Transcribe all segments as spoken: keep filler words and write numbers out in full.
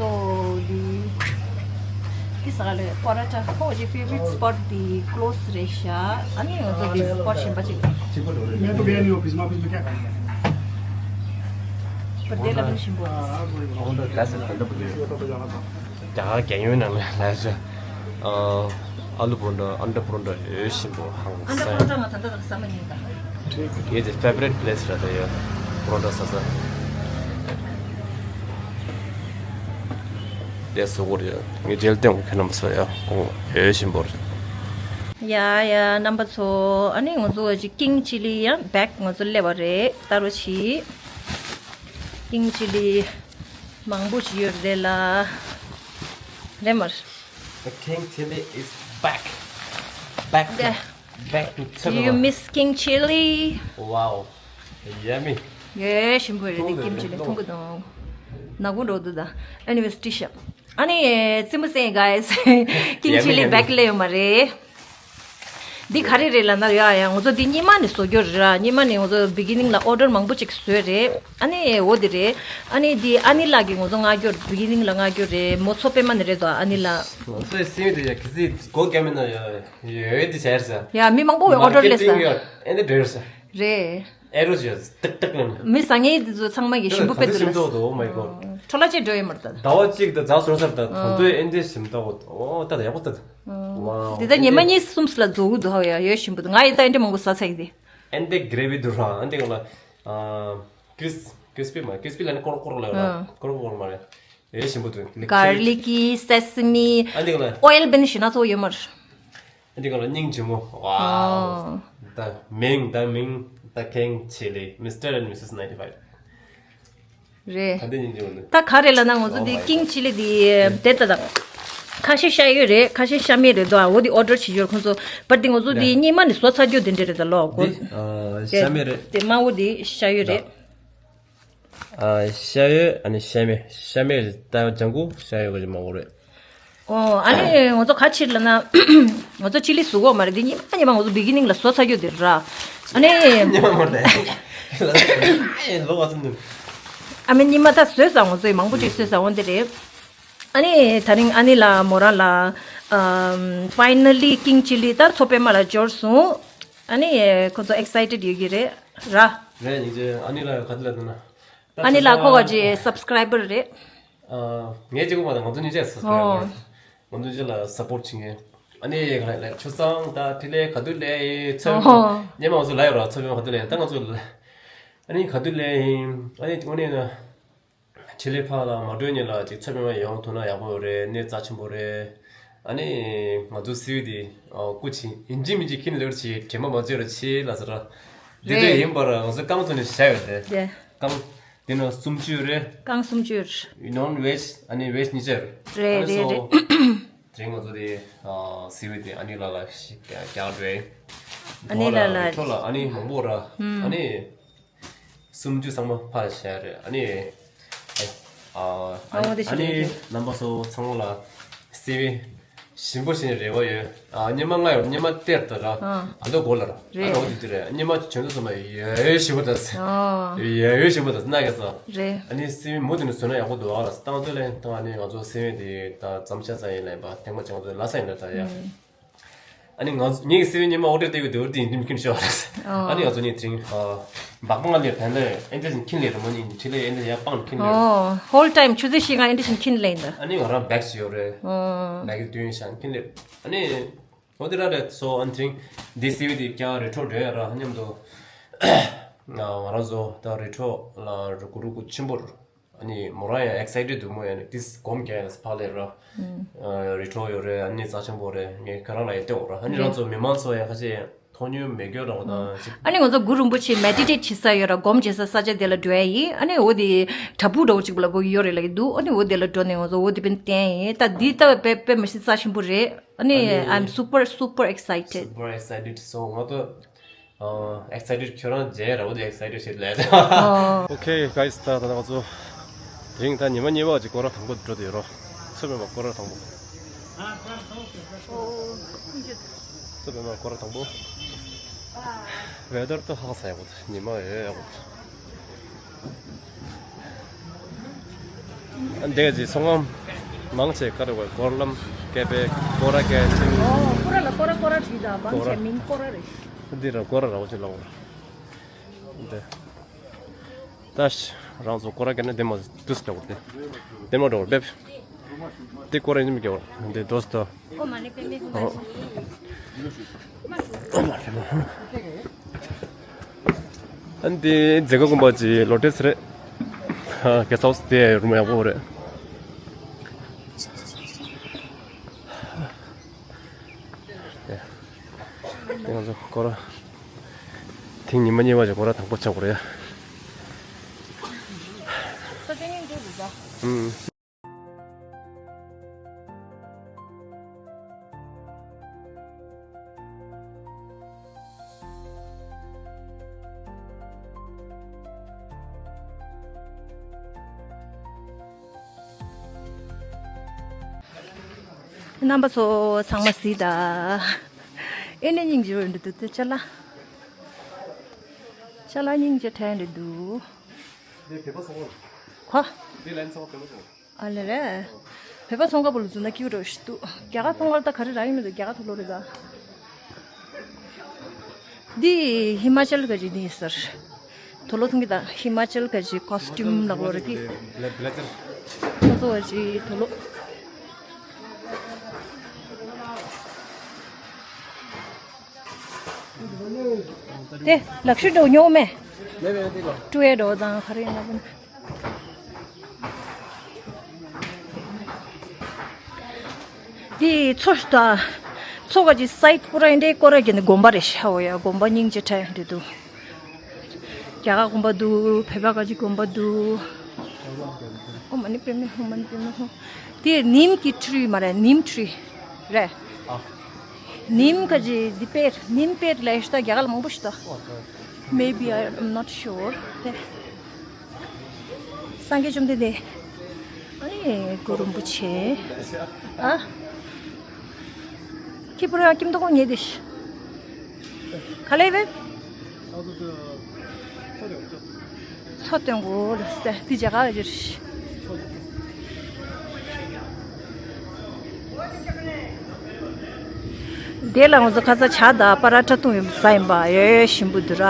ཚོ་འདི་འདི་ས་ག་ལེ་པ་ར་ཊ་ཁོ་ཅི་ཕེ་ཝ་རི་ཊི་སི་པོཊ་འདི་ཀློ་སི་རེད་ཤག་ཨ་ནི་ང་ཚོ་འདི་སི་པོཊ་གཞན་པ་ཅིག་པར་དེ་ལ་མི་ཞིམ་པོ་རེད། རྒྱ་གར་རྒྱལ་ཡོངས་ནང་ལ་ལ་ཆ། ཨ་ལུ་པོ་རོ་ཊ། ཨན་ཌ་པོ་རོ་ཊ་འོས་ཤིན་པོ་ཧང་སང་། ཨན་ཌ་པོ་རོ་ཊ་ང་ད་ལྟ་དང་ཟ་མ་ཉན་ད། ཡེ་དེ་ཕེ་ཝ་རི་ཊི་པི་ལེ་སི་ར་ད་ཡ་པོ་རོ་ཊ་ཟ་ས། དེ་སོ་གོ་རེད། ངས་འཇལ་ཏེ་ཁྱེད་རྣམ་པ་ཚོ་ཡ་ཁོང་འོས་ཤིན་པོ་རེད། ཡ་ཡ་རྣམ་པ་ཚོ་ཨ་ནི་ང་ཚོ་ཅིག་ཀིང་ཅི་ལི་ཡ་བེག་ང་ཚོ་སླེབས་པ་རེད། ལྟ་རོགས་གྱིས། ཀིང་ཅི་ལི་མང་པོ་ཅིག་ཡོད་རེད་ལ། རེད་མར། The king chili is back. Back to, yeah. Back to chili. Do you miss king chili? Wow. Yummy. ཡེ་ཞིམ་པོ་རེད་དེ། ཀིང་ཅི་ལི་འཐུང་གི་འདུག་ནག་པོ་འགྲོ་འདུག་ད། Anyways ཏྲི་ཤ། ཨ་ནི་ཙི་མུ་སེ་གཱས། ཀིང་ཅི་ལི་བེག་སླེབས་ཡོད་མ་རེད། འདི་ག་རེ་རེད་ལབ་ན་ཡ་ཡ་ང་ཚོ་འདི་སྔོན་མ་ནས་བཟོ་རྒྱུ་རེད་ར། སྔོན་མ་ནས་ང་ཚོ་བི་གི་ནིང་ལ་ཨོ་ཌར་མང་པོ་ཅིག་བཟོས་རེད། ཨ་ནི་འོ་དེ་རེད། ཨ་ནི་འདི་ཨ་ནི་ལགས་ཀྱིས་ང་ཚོ་མངགས་རྒྱུ་བི་གི་ནིང་ལ་མངགས་རྒྱུ་རེད། མོ་མཚོ་པད་མ་ནས་རེད་དོ་ཨ་ནི་ལགས། ང་ཚོའི་སེམས་དེ་ཡ་གི་སི་སྒོ་རྒྱབ་མེད་ན་ཡ་ཡོད་དེ་བྱས་ཟེར། ཡ་མི་མང་པོ་ཨོ་ཌར་སླེབས་ས་ཨེ་འདི་འགྲོ་ཟེར། རེད། ཨེ་རོ་ཞེས་ཏག་ཏག་ལ། མི་ཟ་མཁན་དེ་ཚོ་ཚང་མ་གི་ཞིམ་པོ་དཔེ་འདུག་ལ། འོ་མའི་གོ། འཕྲོ་བརླག་ཅིག་འགྲོ་ཡོད་མ་རེད་ད། ཟླ་བ་གཅིག་དང་ཟླ་སོ་སར་དང་ད་དུང་ཨེ་འདྲ་ཞིམ་ད་འོ་ད་ད་ཡག་པོ་ད། ཝའོ། དེ་ད་ཉི་མ་གཉིས་གསུམ་ལ་རྫོགས་འདུག་ཧ་ཡ་ཡོད་ཞིམ་པོ་འདུག་ང་ཡི་ད་ཨེ་འདྲ་མང་པོ་ཟ་ཚར་གི་དེ། ཨེ་འདྲ་གི་རེ་བི་འདུག་ར་ཨེ་འདྲ་ག་ལ། ཀིརིས་ཀིརིས་པི་མ་ཀིརིས་པི་ལ་ནི་ཀོར་ཀོར་ལ་ཡོད་ར་ཀོར་ཀོར་མ་རེད། ཡོད་ཞིམ་པོ་འདུག་གར་ལིག་གི་སེ་སི་མི། ཨེ་འདྲ་ག་ལ། ཨོ་ཡལ་བེ་ནི་ཞིག་སྣ་ཚོགས་ཡོད་མ་རེད། འདི་ག་ལ་སྙིང་རྗེ་མོ། ཝའོ། ཨོ། ད་མིང་ད་མིང་ད་ཀིང་ཅི་ལི། Mister and Missus ninety-five། རེད། ད་འདི་སྙིང་རྗེ་མོ་འདི། ད་ག་རེ་ལབ་ན་ང་ཚོ་འདི་ཀིང་ཅི་ལི་འདི་དེ་ད་ད། ཁ་ཤས་ཤ་ཡོད་རེད། ཁ་ཤས་ཤ་མེད་རེད་དོ། འོ་འདི་ཨོ་ཌར་བྱེད་རྒྱུར་ཁོང་ཚོ་པར་འདི་ང་ཚོ་འདི་སྔོན་མ་ནས་བཟོ་ཚར་རྒྱུ་འདི་འདྲ་རེད་ད་ལོ། འདི་ཤ་མེད་རེད། དེ་དམར་པོ་འདི་ཤ་ཡོད་རེད། ཨ། ཤ་ཡོད། ཨ་ནི་ཤ་མེད། ཤ་མེད་ད་ལྗང་གུ། ཤ་ཡོད་ག་ཅིག་མང་པོ་རེད། ཨོ། ཨ་ནི་ང་ཚོ་ག་ཕྱིར་ལབ་ན། ང་ཚོ་ཅི་ལི་བཟོ་གོ་མ་རེད། འདི་སྔོན་མ་སྔོན་མ་ང་ཚོ་བི་གི་ནིང་ལ་བཟོ་ཚར་རྒྱུ་འདི་ར། ཨ་ནི། སྔོན་མ་མ་རེད། ལོ་བ་ཚོ་འདི། ཨ་མི་སྔོན་མ་ད་བཟོས་ས་ང་ཚོ་མང་པོ་ཅིག་བཟོས་ས་འོ་འདི་རེད། ཨ་ནི་ད་རིང་ཨ་ནི་ལ་མོ་རང་ལ། ཨམ། ཕའི་ནལ་ལི་ཀིང་ཅི་ལི་ད་མཚོ་པད་མ་ལ་འབྱོར་སོང་། ཨ་ནི་ཁོ་ཚོ་ཨེག་སའི་ཊེཌ་ཡོད་ཀྱི་རེད་ར། རེད། སྙིང་རྗེ། ཨ་ནི་ལ་ག་དེ་ལ་འདུག་ན། ཨ་ནི་ལ་ཁོ་ག་ཅི་སབ་སི་ཀ་རའི་བར་རེད། ཨ། ངས་གཅིག་པོ་མ་གཏོགས་ང་ཚོ་གཉིས་ཆ་སབ་སི་ཀ་རའི་བར། ཨོ། ང་ཚོ་གཉིས་ཆ་ལ་སབ་པོར་ཊི་བྱེད་མཁན། ཨ་ནི་ལ་ལ་ཆུ་སང་ད་ཕྲིན་ལས་ག་དུས་ལས་ཡིན་ཚོད། ཨོ། སྙེ་མ་ང་ཚོ་ལ་ཡོད་ར་ཚོད་མ་ག་དུས་ལས་ཡིན་ད་ང་ཚོ་ལ། ཨ་ནི་ག་དུས་ལས་ཡིན་ཨ་ནི་དངོས་གནས་ན། ཕྲིན་ལས་ཕར་ལ་མ་འགྲོ་ཉིན་ལ་ཅིག་ཚོད་མ་ཡོང་ཐུབ་ན་ཡག་པོ་རེད་གནས་རྩ་ཆེན་པོ་རེད། ཨ་ནི་ང་ཚོ་སིལ་བུ་དེ་སྐུ་ཆེ་ཡིན་གཅིག་མིན་གཅིག་ཁྱིམ་ལེར་ཆེ་དྲན་པ་མ་བརྗེད་ར་ཆེ་ལ་ཟེར་ར། འདི་འདྲ་རེད། ཡིན་པར་ང་ཚོ་རྐང་ཚོ་ནས་བཞག་ཡོད་དེ། རེད། རྐང་། འདི་ནང་སུམ་ཅུ་རེད། རྐང་སུམ་ཅུ་རེད། ནོན་ཝེཇ་ཨ་ནི་ཝེཇ་གཉིས་ཆར། རེད་རེད་རེད། དེ་རིང་ང་ཚོ་དེ་སིལ་བུ་དེ་ཨ་ནི་ལ་ལ་ཞིག་རྒྱག་འགྲོ་ཡིན། ཨ་ནི་ལ་ལ། ཁྲོ་ལ་ཨ་ནི་མང་པོ་ར། ཨ་ནི། སུམ་ཅུ་ཚང་མ་ཕར་བཞག་རེད། ཨ་ནི། ཨ་ཨ་ཨ་ནི་རྣམ་པ་ཚོ་ཚང་མ་ལ་སིལ་བུ་ཞིམ་པོ་ཞིག་རེ་བ་ཡོད། ཨ་སྙེ་མ་ལྔ་ཡོད་སྙེ་མ་གཏེར་དུ་ར། ཨ་མདོ་སྒོ་ལ་ར། ཨ་རེད། ནང་དུ་དུ་རེད་སྙེ་མ་བྱོན་དུ་སོང་ན་ཡོད་ཞིམ་པོ་དང་། ཨ་ཡོད་ཞིམ་པོ་དང་སྣ་གས་སོ། རེད། ཨ་ནི་སིལ་བུ་མུ་དུ་ནི་བཟོས་ན་ཡག་པོ་འདུག་ཨ་ལ་སྟངས་དུ་ལེན་དང་ཨ་ནི་ང་ཚོ་སིལ་བུ་དེ་ད་རྩམ་ཤ་ཚ་ཡིན་ལེན་པ་ཐེངས་མ་ཅང་ཚོ་ལ་ས་ཡིན་ལ་ད་ཡ། ཨ་ནི་ང་ཚོ་ངེད་ཀྱི་སེ་བའི་ཉི་མ་འོ་དེ་ལྟ་བུའི་དེ་འོ་དེ་ཡིན་དུས་ཁྱིམ་ཤོག་ཨ་ནི་ང་ཚོ་ཉིན་དེ་རིང་འབག་པང་ལས་ཕན་ལས་ཨེ་འདྲ་ཞིག་ཁྱིམ་ལས་རི་མོ་ཉིན་ཁྲི་ལས་ཨེ་འདྲ་ཡ་པང་ཁྱིམ་ལས། ཨོ་ཧོལ་ཊའིམ་ཆུ་ཚོད་བཞི་ང་ཨེ་འདྲ་ཞིག་ཁྱིམ་ལས་ཡིན་ད། ཨ་ནི་ང་རང་བེག་ཞིག་ཡོད་རེད། ཨོ་བེག་གི་དུས་ཡུན་ཤང་ཁྱིམ་ལས་ཨ་ནི་འོ་དེ་ར་རེད་སོ་ཨ་ནི་དེ་རིང་འདི་སེ་བའི་དེ་ཀྱང་རི་ཁྲོད་རེད་ཡ་ར་ཧ་མཉམ་དུ་ང་རང་ཚོ་ད་རི་ཁྲོད་ལ་རུ་གུ་རུ་གུ་ཆེན་པོ་རུ། ཨ་ནི་མོ་རང་ཡང་ཨེག་སའི་ཊེཌ་འདུག་མོ་ཡང་ཏིས་སྒོམ་རྒྱག་ཡང་ཕག་ལས་ར། རི་ཁྲོད་ཡོད་རེད་ཨ་ནི་རྩ་ཆེན་པོ་རེད་ངས་ཁྱོད་རང་ལ་ཡང་བལྟས་འོང་ར་ཨ་ནི་རང་ཚོ་མི་མང་ཚོ་ཡང་ཁ་ཤས་མཐོང་མྱོང་མེད་རྒྱུ་ར་འོ་དང་ཅིག་ཨ་ནི་ང་ཚོ་གུ་རུ་རིན་པོ་ཆེ་མེ་ཌི་ཊེཊ་བྱེད་ས་ཡོད་ར་སྒོམ་བྱེད་ས་ས་ཆ་དེ་ལ་འགྲོ་ཡ་ཡིན་ཨ་ནི་འོ་དེ་བྲག་ཕུག་འདྲ་བོ་ཅིག་ལ་གོ་གི་ཡོད་རེད་ལ་གི་འདུག་ཨ་ནི་འོ་དེ་ལ་འགྲོ་ནས་ང་ཚོ་འོ་དེ་པན་བསྟན་ཡིན་ད་འདི་ལྟ་བུ་དཔེ་དཔེ་མི་སྲིད་རྩ་ཆེན་པོ་རེད་ཨ་ནི་ཨ་ནི་I'm super super excited. Super excited so ང་ཚོ། ཨེག་སའི་ཊེཌ་ཁྱོད་རང་མཇལ་ར་བ་དེ་ཨེག་སའི་ཊེཌ་ཞིག་ལས། ཨོ་ཁེ་གྷའི་སི་ད་ད་ང་ཚོ་དེ་རིང་ད་ཉི་མ་གཉིས་པ་ཅིག་སྐོར་ར་དང་པོ་འགྲོ་དེ་ཡོད་རོ། ཚོད་མེད་པ་སྐོར་ར་དང་པོ། ཚོད་མེད་པ་སྐོར་ར་དང་པོ། ཝེ་དར་ད་ཧ་ས་ཡག་པོ་ཉི་མ་ཡོད་ཡག་པོ། འདས་ཀྱི་ཚོང་ངམ་མང་ཆེ་ཀ་རེ་བའི་སྐོར་ལམ་སྐད་པའི་སྐོར་ར་སྐད་ཅིང་། ཨོ་སྐོར་ར་ལ་སྐོར་ར་སྐོར་ར་བྲིས་ད་མང་ཆེ་མིང་སྐོར་ར་རེད། འདི་ར་སྐོར་ར་ར་བ་ཅི་ལ་བ། འདི། ད་ཤ་རང་ཚོ་སྐོར་ར་སྐད་ན་འདི་མ་དུས་ཀྱ་བར་ཏེ། འདི་མ་འགྲོ་བར་འབེབས། འདི་སྐོར་ར་ཡིན་མི་ཀྱ་བར་འདི་དོས་ད། ཨོ་མ་ནི་པེ་མེ་ཧུ་མ་ཤི། ཨ་འདི་མཛེས་དགའ་དགོན་པ་ཅིག་ལོ་ཏེས་རེད། ཨ་གེ་སའུ་སི་དེ་རུམ་ཡག་པོ་རེད། དེ་ང་ཚོ་སྐོར་ར་ཐེངས་ཉི་མ་གཉིས་པ་ཅིག་སྐོར་ར་དང་པོ་ཆགས་པ་རེད། ཨུམ། རྣམ་པ་ཚོ་ཚང་མ་གཟིགས་དང་། ཨེ་ནས་སྙིང་རྗེ་རུ་འདུག་དེ་ཅ་ལག་ཅ་ལག་སྙིང་རྗེ་དྲན་འདུག་འདི་བོད་པ་ཚོང་པ། ཁོ། འདི་ལན་ཚོང་བོད་པ་ཚོང་པ། ཨ་ལེ་རེད། བོད་པ་ཚོང་ཁང་པོ་ལ་འཛུལ་ན་སྐྱིད་པོ་འདྲ་ཞིག་འདུག་རྒྱ་གར་ཚོང་ཁང་ད་ག་རེ་རག་གི་མི་འདུག་རྒྱ་གར་དུག་ལོག་རེད་ད། འདི་ཧི་མ་ཅལ་ག་ཅིག་འདི་ཟེར། དུག་ལོག་འཐུང་གི་ད་ཧི་མ་ཅལ་ག་ཅིག་ཀོ་སི་ཊིམ་ལགས་ལོ་རེད་གི། ཁོ་ཚོ་ག་ཅིག་དུག་ལོག་དེ་ལག་ཤུ་འགྲོ་ཉོ་མེད། ཀྲུའེ་འགྲོ་དང་ག་རེ་ཡིན་ན་དེ་མཚོ་ད། མཚོ་ག་ཅི་སའིཌ་པུ་ར་འདྲའི་སྐོར་ར་གྱི་ནི་དགོན་པ་རེད་ཤའོ་ཡ་དགོན་པ་སྙིང་རྗེ་དྲན་འདི་འདུག་རྒྱ་གར་དགོན་པ་འདུག་བོད་པ་ག་ཅི་དགོན་པ་འདུག་ཨོ་མ་ནི་པེ་མི་ཧོ་མ་ནི་པེ་མི་ཧོ། དེ་ནིམ་གི་ཊི་རི་མ་རེད་ནིམ་ཊི་རི་རེད། ནིམ་ག་ཅི་འདི་པེར་ནིམ་པེར་ལས་ཤ་ད་རྒྱ་གར་ལ་མང་པོ་ཤ་ད། Maybe I'm not sure. དེ། སངས་རྒྱས་བཅོམ་ལྡན་འདས། ཨ་ནི་གུ་རུ་རིན་པོ་ཆེ། ཨ། ཁྱི་པུ་ར་ཁྱིམ་ཐོག་ཉེ་དེ་ཤི། ག་ལེ་བེ། མཚོ་སྟོན་གོ་ལ་སྟེ་དེ་ཇ་ག་ལ་ཇིར་ཤི། དེ་ལ་ང་ཚོ་ཁ་ས་ཇ་དང་པ་ར་ཊ་བཏུང་ཡོད་ཟ་ཡིན་པ་ཡོད་ཡོད་ཞིམ་པོ་འདུག་ར།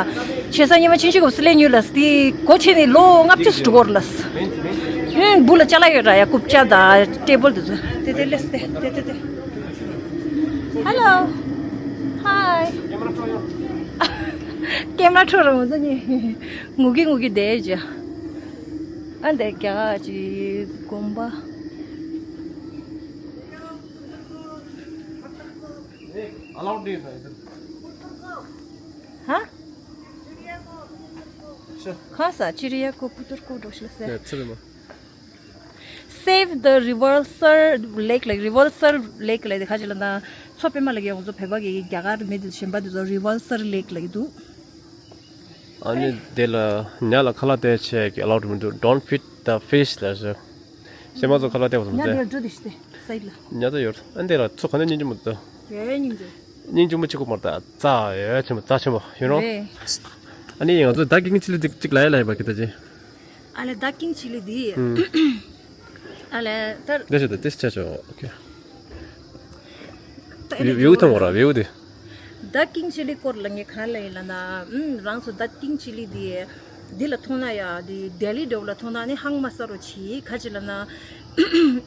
ཆེ་ས་ཉི་མ་ཆིན་ཆི་གོ་སི་ལེ་ཉུལ་ལ་སི་གོ་ཆེ་ནི་ལོ་ལྔ་བཅུ་སུ་གོར་ལ་སི། ཨུན་བུ་ལ་ཅ་ལག་ཡོད་ར་ཡ་རྐུབ་ཅ་དང་ཊེ་བལ་དུ་ཚོ་དེ་དེ་ལེ་སི་དེ་དེ་དེ་དེ། Hello. Hi. ཀེམ་ར་འཕྲོ་ར་མོ་ཟ་ནི། ངུ་གི་ངུ་གི་བསྡད་ཅི། ཨ་འདི་རྒྱ་གར་གྱི་དགོན་པ། ཨ་ལའོ་ཌི་ཡིན་ད་ཡིན་ད། ཧ། ཤ། ཁ་ས་ཅི་རི་ཡ་ཀོ་པུ་ཏུར་ཀོ་འགྲོ་ཤི་ལ་སེ། ཡ་ཚི་རི་མ། Save the Revolver Lake ལ། Revolver Lake ལ་དེ་ཁ་ཅིག་ལ་ན་མཚོ་པད་མ་ལ་གི་ཡོང་ཚོ་བོད་པ་གི་རྒྱ་གར་མི་དེ་གཞན་པ་དེ་ཚོ་Revolver Lake ལ་གི་འདུག་ཨ་ནི་དེ་ལ་ཉ་ལ་ཁ་ལག་སྟེར་བྱས་ཀྱི་ཨ་ལའོ་ཌི་མི་འདུག Don't feed the fish ལ་ཟེར། ཤེས་མ་ཚོ་ཁ་ལག་སྟེར་བ་སོང་ཉ་ཟེར། དེ་འགྲོ་དེ་ཤི་སྟེ་སའིད་ལ། ཉ་ད་ཡོད། ཨ་འདི་ལ་ཚོ་ག་ནས་སྙིང་རྗེ་མོ་འདུག་ཡོད་སྙིང་རྗེ། སྙིང་རྗེ་མོ་གཅིག་པོ་མ་རེད་ད། རྩ་ཡོད་ཆེན་པོ་རྩ་ཆེན་པོ་ཡོད་རོ། རེད། ཨ་ནི་ང་ཚོ་ད་ཀིང་ཆི་ལི་གཅིག་གཅིག་ལ་ཡ་ལ་ཡ་པ་གི་ད་ཅི། ཨ་ལེ་ད་ཀིང་ཆི་ལི་དེ། ཨ་ལེ་ད། དེ་ཞིག་ད་དེ་ཆ་ཆོ་ཨོ་ཁེ། ད་ཨེ་རེ་བེའུ་ཐང་བ་ར་བེའུ་དེ། ད་ཀིང་ཆི་ལི་སྐོར་ལ་ངས་གང་ལ་ཡིན་ལ་ན། ཨུམ་རང་ཚོ་ད་ཀིང་ཆི་ལི་དེ། འདི་ལ་མཐོང་ན་ཡ་དེ་ལྡི་ལི་འདྲ་བོ་ལ་མཐོང་ན་ནི་ཧང་མ་ས་རོ་ཆི་ག་ཅི་ལ་ན།